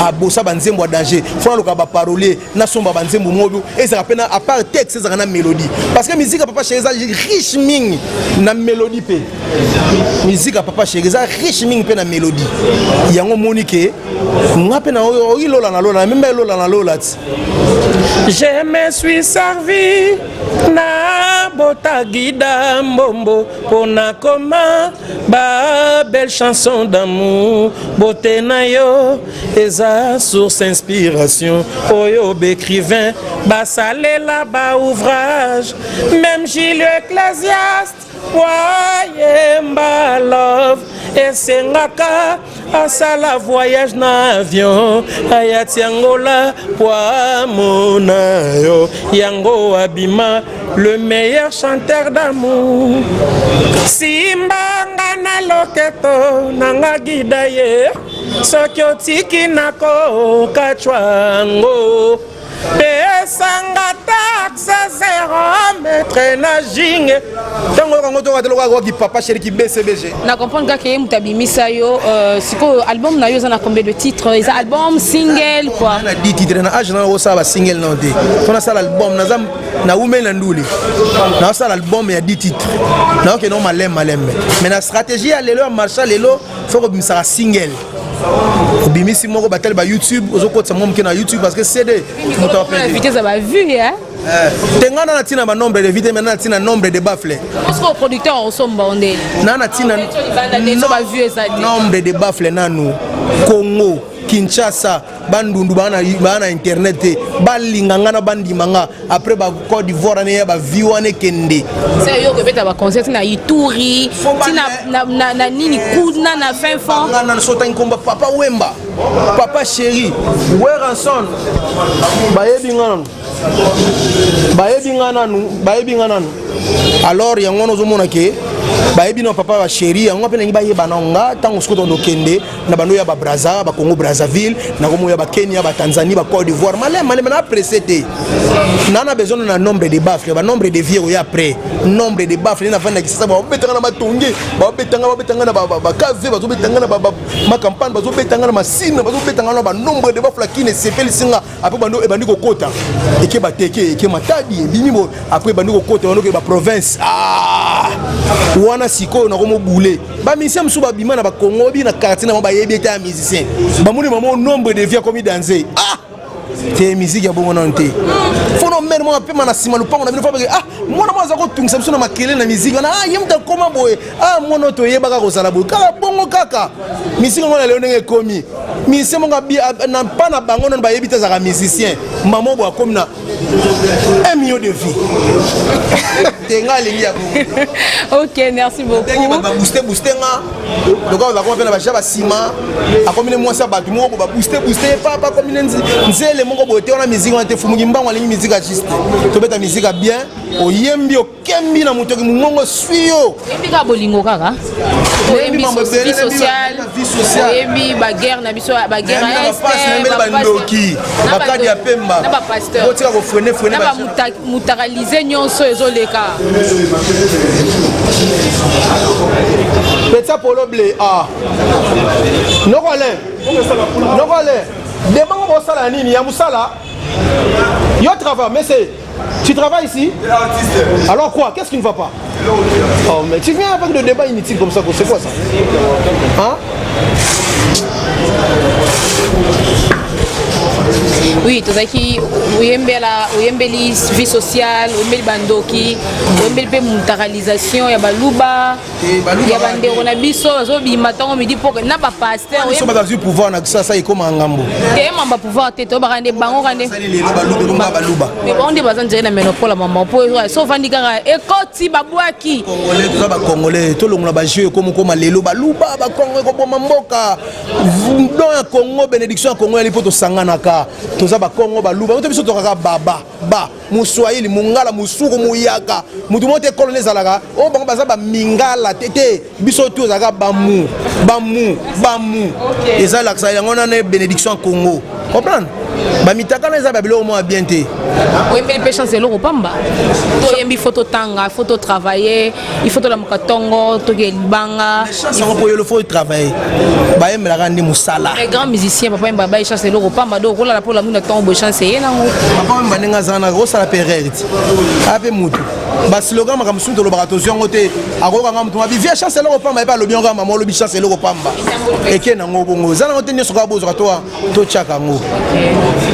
A: abosa banzembo ya danger, fo naluka baparolier, nasomba banzembo moko ezalaka mpe na à part texte, ezalaka na mélodie, parce que musique ya Papa Chéri eza riche mingi na mélodie, mpe musique ya Papa Chéri eza riche mingi mpe na mélodie. Yango omoni ke nga mpe na oyi lola na lola na meme elola na lola ti.
C: Je me suis servi na botagida mbombo pona koma ba belle chanson d'amour. Beauté na yo eza source inspiration oyo baécrivain basalela ba ouvrage, même Gilles Ecclésiaste wayemba love esengaka asala voyage na avion ayati Angola po amona yo. Yango abima le meilleur chanteur d'amour. Simbanga na loketo nanga gida ye, soki otiki nakokacwa yango. Pesanga taxe 0 mètre na jinge.
A: Ntango oyoka yango, toyoka te lokola koki Papa Chéri ki BCBG.
B: Na comprendre kaka ye moto abimisa yo. Sikoyo album na yo eza na combien de titres? Eza album, single, quoi?
A: Na 10 titres. Na age na osala basingle nano te, mpo nasala album naza nawumeli na ndule, naosala album ya 10 titres, naokende ngo malembe malembe. Mais na stratégie ya lelo ya marché lelo, fo kobimisaka single, obimisi moko, batali ba YouTube, ozokotisa mwa moke na YouTube, parce que CD moto aperdre.
B: Vitesse ya bavues, hein?
A: Te, ngai na na ntina banombre de vues te, mais na na ntina nombre de baffle.
B: Parce que producteur osomba ondele.
A: Na na ntina
B: so bavues eza te.
A: Nombre de baffle nanu. Congo Kinshasa, Bandundu baa na internet te, balinga nga na bandima nga. Après ba Côte d'Ivoire wana ya bavues wana ekende.
B: Se yo kobeta baconcert na Ituri, ntina na nini kuna na fin fond.
A: Nga na sotangi nkomba Papa Wemba, Papa Chéri, Werrason, bayebi nga nanu, bayebi nga nanu, bayebi nga nanu. Alors yango wana ozomona ke bayebi na papa bachéri, yango mpe nangi bayeba na nga. Ntango sikoyo tokende na bando ya babraza, bacongo Brazzaville, nakomoya bakenya, batanzanie, bacôte d'Ivoire, maleme maleme, na presse te. Na besoin na nombre de baffle, banombre de vues oyo après nombre de baffle. Nafandaki sasa, babetanga na matonge, babetanga, babetanga na bakave, bazobetanga na macampagne, bazobetanga na masina, bazobetanga na banombre de baffle. Akini esepelisi nga. Après bando ebandi kokota, eke bateke, eke Matadi, ebimi bo. Après ebandi kokota, bando ke baprovince. Ah! Wana sikoyo nakomobule bamusicien mosusu babima na bakongo bi na quartier na bango, bayebi ete ya musicien, bamoni mamo nombre de vues akomi danse. Ah te, musique ya bongo nano te. Fono mere moko apema na nsima lopango na bino, fabeke ah, mwana moko aza kotungisa biso na makelele na musique wana. Ah, ye moto akoma boye. Ah, mwana oyo toyebaka kozala boye kaka bongo kaka. Musique yango na lelo ndenge ekomi, musicien moko na mpa na bango nano bayebi te azalaka musicien, mama boye akomi na 1 million de vues te. Nga alingi ya bongo.
B: Ok, merci beaucoup.
A: Ndenge bato babooste booste nga, lokola bakoma mpe na baja basima, akomi ne mwasi ya bato moko bo babooste booste ye, papa akomi ne nzele moko boye te. Wana musique wana te. Fumuki mbango alingi musique ya juste, tobeta musique ya bien, oyembi, okembi na motoki, mongongo swi yo.
B: Oyembi kaka bolingo kaka, oyembi vie sociale, oyembi baguerre na biso, baguerre.
A: Bandoki, bakadi ya pemba.
B: Na bapasteur.
A: Botika kofreiner freiner.
B: Na bamutaralize nyonso ezoleka.
A: Petsa polo ble. Ah, noko Alain, noko Alain, debango bosala nini ya mosala? Yo travail, mais c'est tu travailles ici. Alors quoi? Qu'est-ce qui ne va pas? Oh, mais tu viens avec des débats inutiles comme ça, c'est quoi ça? Hein?
B: Oui, tozalaki oyembela, oyembeli vie sociale, oyembeli bandoki, oyembeli mpe mutaralisation ya baluba, ya bandeko na biso bazobima ntango midi mpo na bapasteur.
A: Biso bazwi pouvoir na kisasa, ekóma ngambo.
B: Te, mamba pouvoir te, toyebaka nde bango ka nde.
A: Lelo baluba ekomaka baluba.
B: Mais bango nde baza nzela na monopole ya mama, mpo so ovandi kaka ekoti babwaki.
A: Congolais, toza bacongolais, tolongola bajeu ekomokoma lelo baluba bakongo ekoboma mboka. Don ya Congo, bénédiction ya Congo yali mpo tosanganaka, toza. Toza bakongo, baluba to biso tokaka baba ba moswahili, mongala, mosuku, moyaka, motu moko te. Ekolo nde ezalaka oyo bango baza bamingala te te. Biso tu ezalaka bamu bamu bamu. Ezalakisa yango wana na bénédiction ya Congo, comprendre? Bamitakana eza babiloko moko ya bien te.
B: Oyembeli mpe chance eloko pamba. Toyembi, faut totanga, faut totravailler, il faut tolamuka ntongo, toke libanga.
A: Chance yango mpo yolo faut travailler, bayembelaka nde mosala.
B: Les grands musiciens, papa yemba bai chance eloko pamba do okolala mpo olamuki na ntongo boye, chance eye nango.
A: Papa wemba ndenge aza wana, osala mpe erreur ti aya mpe mutu baslogan, makambo mosusu tolobaka, tozwi yango te. Akokanga motu mabi vie chance eloko pamba, ye mpe alobi yango kaka. Mama olobi chance eloko pamba, eke nango bongo, eza nango te. Nyonso kaka bozwaka to totiaka yango,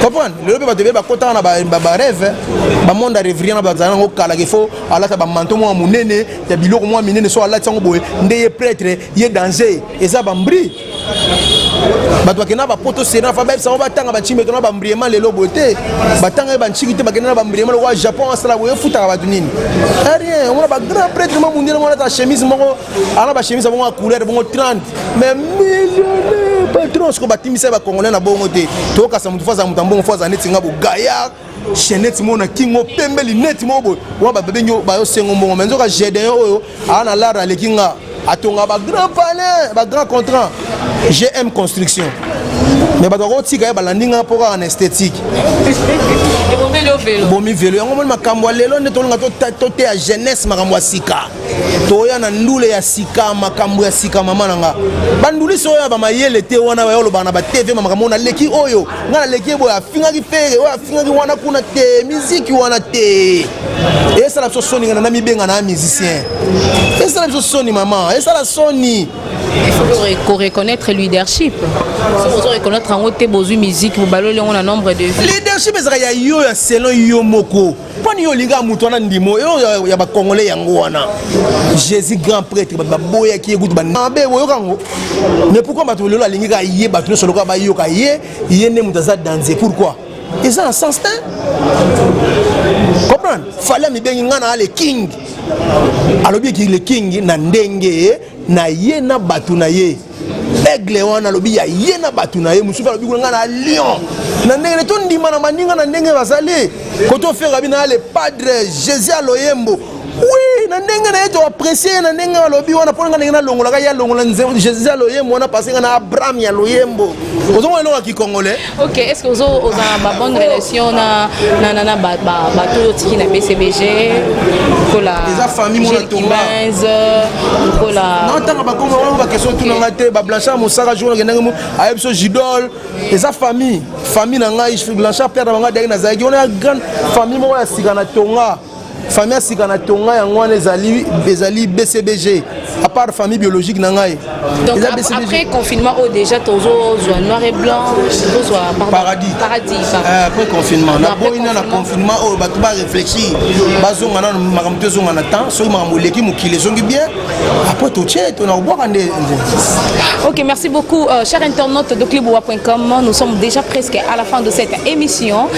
A: comprendre? Lelo mpe bato ebele bakotaka na barêve, bamonde ya rêverie na bazala nango kalaka. Ifo alata bamanteau mwa monene ya biloko mwa minene, so alati yango boye nde ye prêtre, ye danger. Eza bambri, bato bakenda bapoto sena fa bayebisa bango batanga bantshimbeto na bambriema. Lelo boye te, batanga ye bantshiki te, bakenda na bambriema lokola Japon. Asala boye, efutaka bato nini? Rien. Omona bagrand prêtre ma mundele moko alata chemise moko, ana bachemise ya bongo ya couleur bongo 30, mais millionnaire patron. Siko batimisa bacongolais na bongo te. Tokasa motu fo azala moto ya mbongo, fo azala neti nga bogaillard, chaînette moko na kingo, pembe, linete moko boye wana, babengi bayosengo mbongo. Mais nzoka Gédéon oyo aa na lar aleki nga, atonga bagrand palais, bagrand contrat, GM Construction. Mais bato bakotika ye, balandi nga mpo kaka na esthétique. Bomi velo yango. Moni makambo ya lelo nde tolinga toteya jeunesse makambo ya sika, toya na ndule ya sika, makambo ya sika. Mama na nga, bandulisi oyo ya bamayele te wana, baya olobaka na baTV ma makambo naleki oyo, ngai naleki ye boye, afingaki Ferre oyo, afingaki wana kuna te, miziki wana te. Esala biso soni. Ngana na mibenga na musicien, esala biso soni. Mama, esala soni.
B: Il faut reconnaître leadership. Soki reconnaître yango te, bozwi musique, bobaloli yango na nombre de vie.
A: Leadership ezalaka ya yo, ya selon yo moko. Mponi yo olingaka moto wana, ndimo oyo ya bacongolais yango wana. Jésus grand prêtre, bato baboyaki ye kutu mabe, boyoka yango. Mais pourquoi bato lelo alingi kaka ye, bato nyonso lokola bayoka ye, ye nde moto aza danger? Pourquoi? Eza na sens te, comprendre? Fally amibengi nga na le king, alobi eki le king na ndenge na ye na bato na ye. Aigle wana alobi ya ye na bato na ye. Mosusu alobi kuna nga na lion na ndenge ne. Tondima na baninga na ndenge bazali kote. Ofenga bino ya le padre Jésus aloyembo, oui, na ndenge na ye, toapprécie ye na ndenge alobi wana. Mpo nga ndenge nalongolaka ye, alongola Jésus aloyembo wana, parce nga na Abraham ya loyembo. Ozomona eloko ya kikongolais.
B: Ok, est ce que oza na babonne relation na bato oyo otiki na BCBG, lokola
A: Eza famille mona tonga.
B: Lokola
A: Natanga bakongo wana, baquestion tunanga te. Bablanchard Mosaka, jour nakendaki mo ayebi biso Jidol. Eza famille, famille na ngai. Blanchard, père na bango adaki, nazalaki wana ya grande famille moko ya sika na tonga. Famille ya sika na tonga yango wana ezali BCBG, à part famille biologique na ngai.
B: Donc après confinement oyo déjà tozozwa noir et blanc, tozozwa
A: Paradis.
B: Paradis.
A: Après confinement, naboyi na confinement oyo bato baréfléchir, bazonga nano makambo to ezonga na temps. Soki makambo eleki, mokili ezongi bien, après totie tona kobwaka nde.
B: Ok, merci beaucoup, chers internautes de Cliboa.com. Nous sommes déjà presque à la fin de cette émission.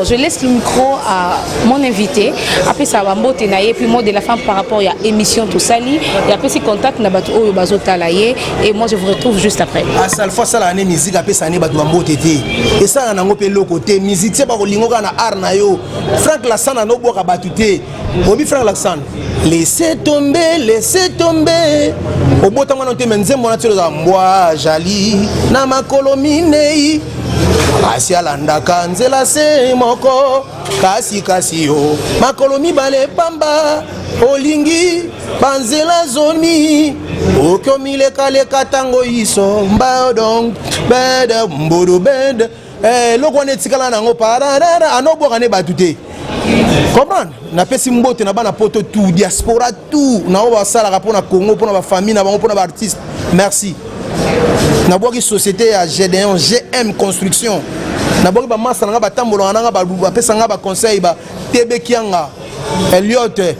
B: Je laisse le micro à mon invité. Après ça, mbote na ye, puis mot de la fin par rapport à l'émission tosali. Et après, si contact na bato oyo bazotala ye. Et moi, je vous retrouve juste après.
A: Asal fo asala ne musique, apesa ne bato bambote te, esala nango mpe eloko te. Musicien bakolingo kaka na art na yo. Frank Lasana nobwaka bato te. Obi Frank Lasana, laissez tomber, laissez tomber. Obotama nano te, me nzembo wana ti ozala mbwa jali na makolo minei, kasi alandaka nzela se moko, kasi yo makolo mibale pamba, olingi banzela zomi, okomilekaleka ntango iso mbadong bede mbodo bede. Eloko wana etikala nango pararara, anobwaka ne bato te, comprendre? Napesi mbote na bana poto tout, diaspora tout, na oyo basalaka mpona Congo, mpona bafamille na bango, mpona baartiste. Merci. Nabwaki société ya Gédéon GM Construction, nabwaki bamasa na nga, batambolaka na nga, bapesa nga baconseil, ba TB Kianga, Eliot,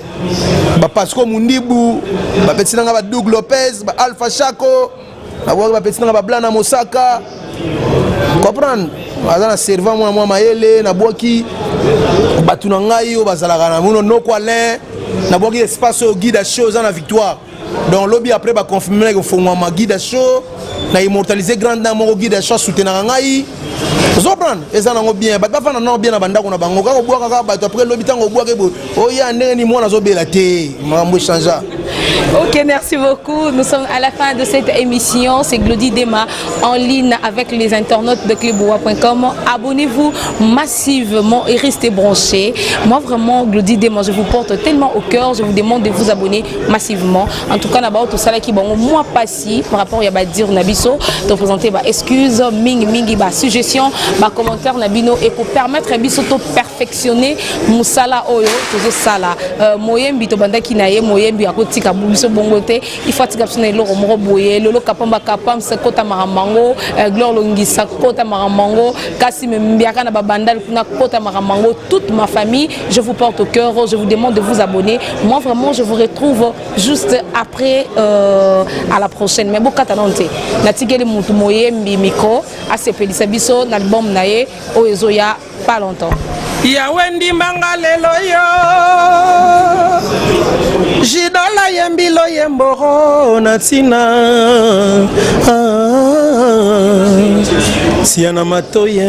A: bapasco Mundibu, bapesi na nga, badoug Lopez, ba Alpha Chako. Nabwaki bapesi na nga, bablana Mosaka, comprendre? Aza na servant mwana mwa mayele. Nabwaki bato na ngai oyo bazalaka na mono noko Alain. Nabwaki espace oyo Guide Show eza na Victoire. Donc lobi après baconfirme na kofongwama Guide Show, na immortaliser grande dame moko Guide Show, asoutenaka ngai. Ozo comprendre? Eza nango bien, bato bafanda nango bien na bandako na bango, kaka obwaka kaka bato après lobi ntango obwaka boye oya ndenge nini mwana azobela te, makambo echangea.
B: Ok, merci beaucoup. Nous sommes à la fin de cette émission. C'est Glody Dema en ligne avec les internautes de cleboa.com. Abonnez-vous massivement et restez branchés. Moi, vraiment, Glody Dema, je vous porte tellement au cœur. Je vous demande de vous abonner massivement. En tout cas, na tosalaki bango mwa pasi par rapport ya badires na biso. To présenter ba excuse, mingi mingi ba suggestion, ba commentaire na bino et pour permettre biso to perfectionner musala oyo tozo sala. Moyembi to bandaki na ye, moyembi akotika biso bongo te, il faut atika biso na eloko moko boye. Lolo Kapamba Kapamsa kota makambango, Gloire Longisa kota makambango, kasi mbiaka na babandal kuna kota makambango. Toute ma famille, je vous porte au cœur, je vous demande de vous abonner. Moi vraiment, je vous retrouve juste après, à la prochaine. Mais bokata nano te, natikeli mutu moyembi micro asepelisa biso na album na ye oyo ezoya pas longtemps.
D: Yawe ndimanga lelo yo Jidola yembi loyembo na ntina tia na matoi,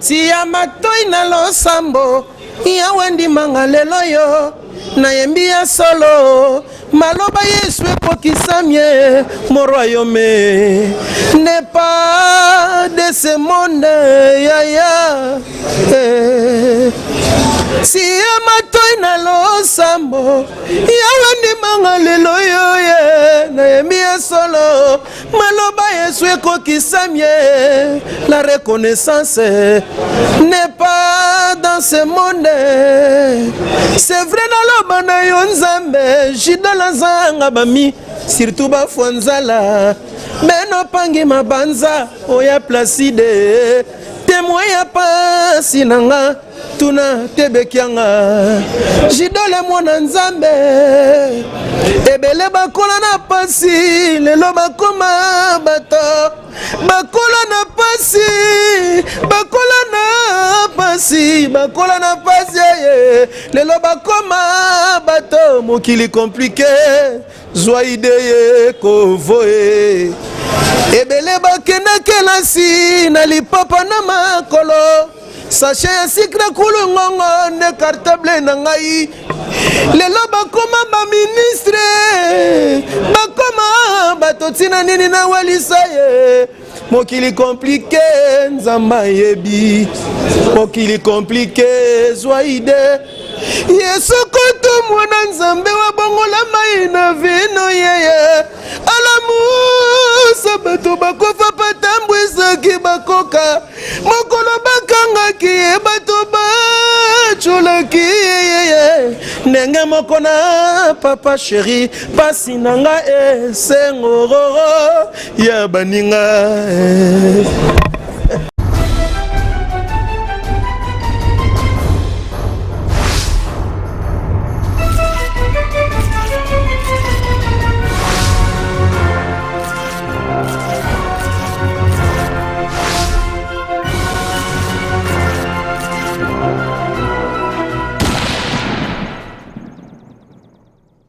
D: tia matoi na losambo. Yawe ndimanga lelo yo nayembi ya solo maloba Yesu ekokisami. Mon royaume n'est pas de ce monde yaya eh. Tia matoi na losambo. Yawe ndimanga lelo yo ye nayembi ya solo maloba Yesu ekokisami. La reconnaissance n'est pas dans ce monde. C'est vrai, naloba na yo Nzambe Jidala nzanga bami surtout bafwa nzala beno pangi mabanza oya Placide témoin ya pasi na nga tuna tebekianga Jidole mwana Nzambe. Ebele bakola na pasi, lelo bakoma bato. Bakola na pasi, bakola na pasi, bakola na pasi ye, lelo bakoma bato. Mokili compliqué, zwa idée kovoye. Ebele bakenda kelasi na lipapa na makolo, sachet ya sucre kulu ngongo nde cartable na ngai, lelo bakoma baministre, bakoma bato. Ntina nini nawelisa ye? Mokili compliqué, Nzambe ayebi. Mokili compliqué, zwa idée. Yesu koto mwana Nzambe wabongola mai na vino yeye alamusa bato bakofa patambwisaki bakoka mokolo bakangaki ye bato bacolaki yeye ndenge moko na papa chéri pasi na nga esengororo ya baninga.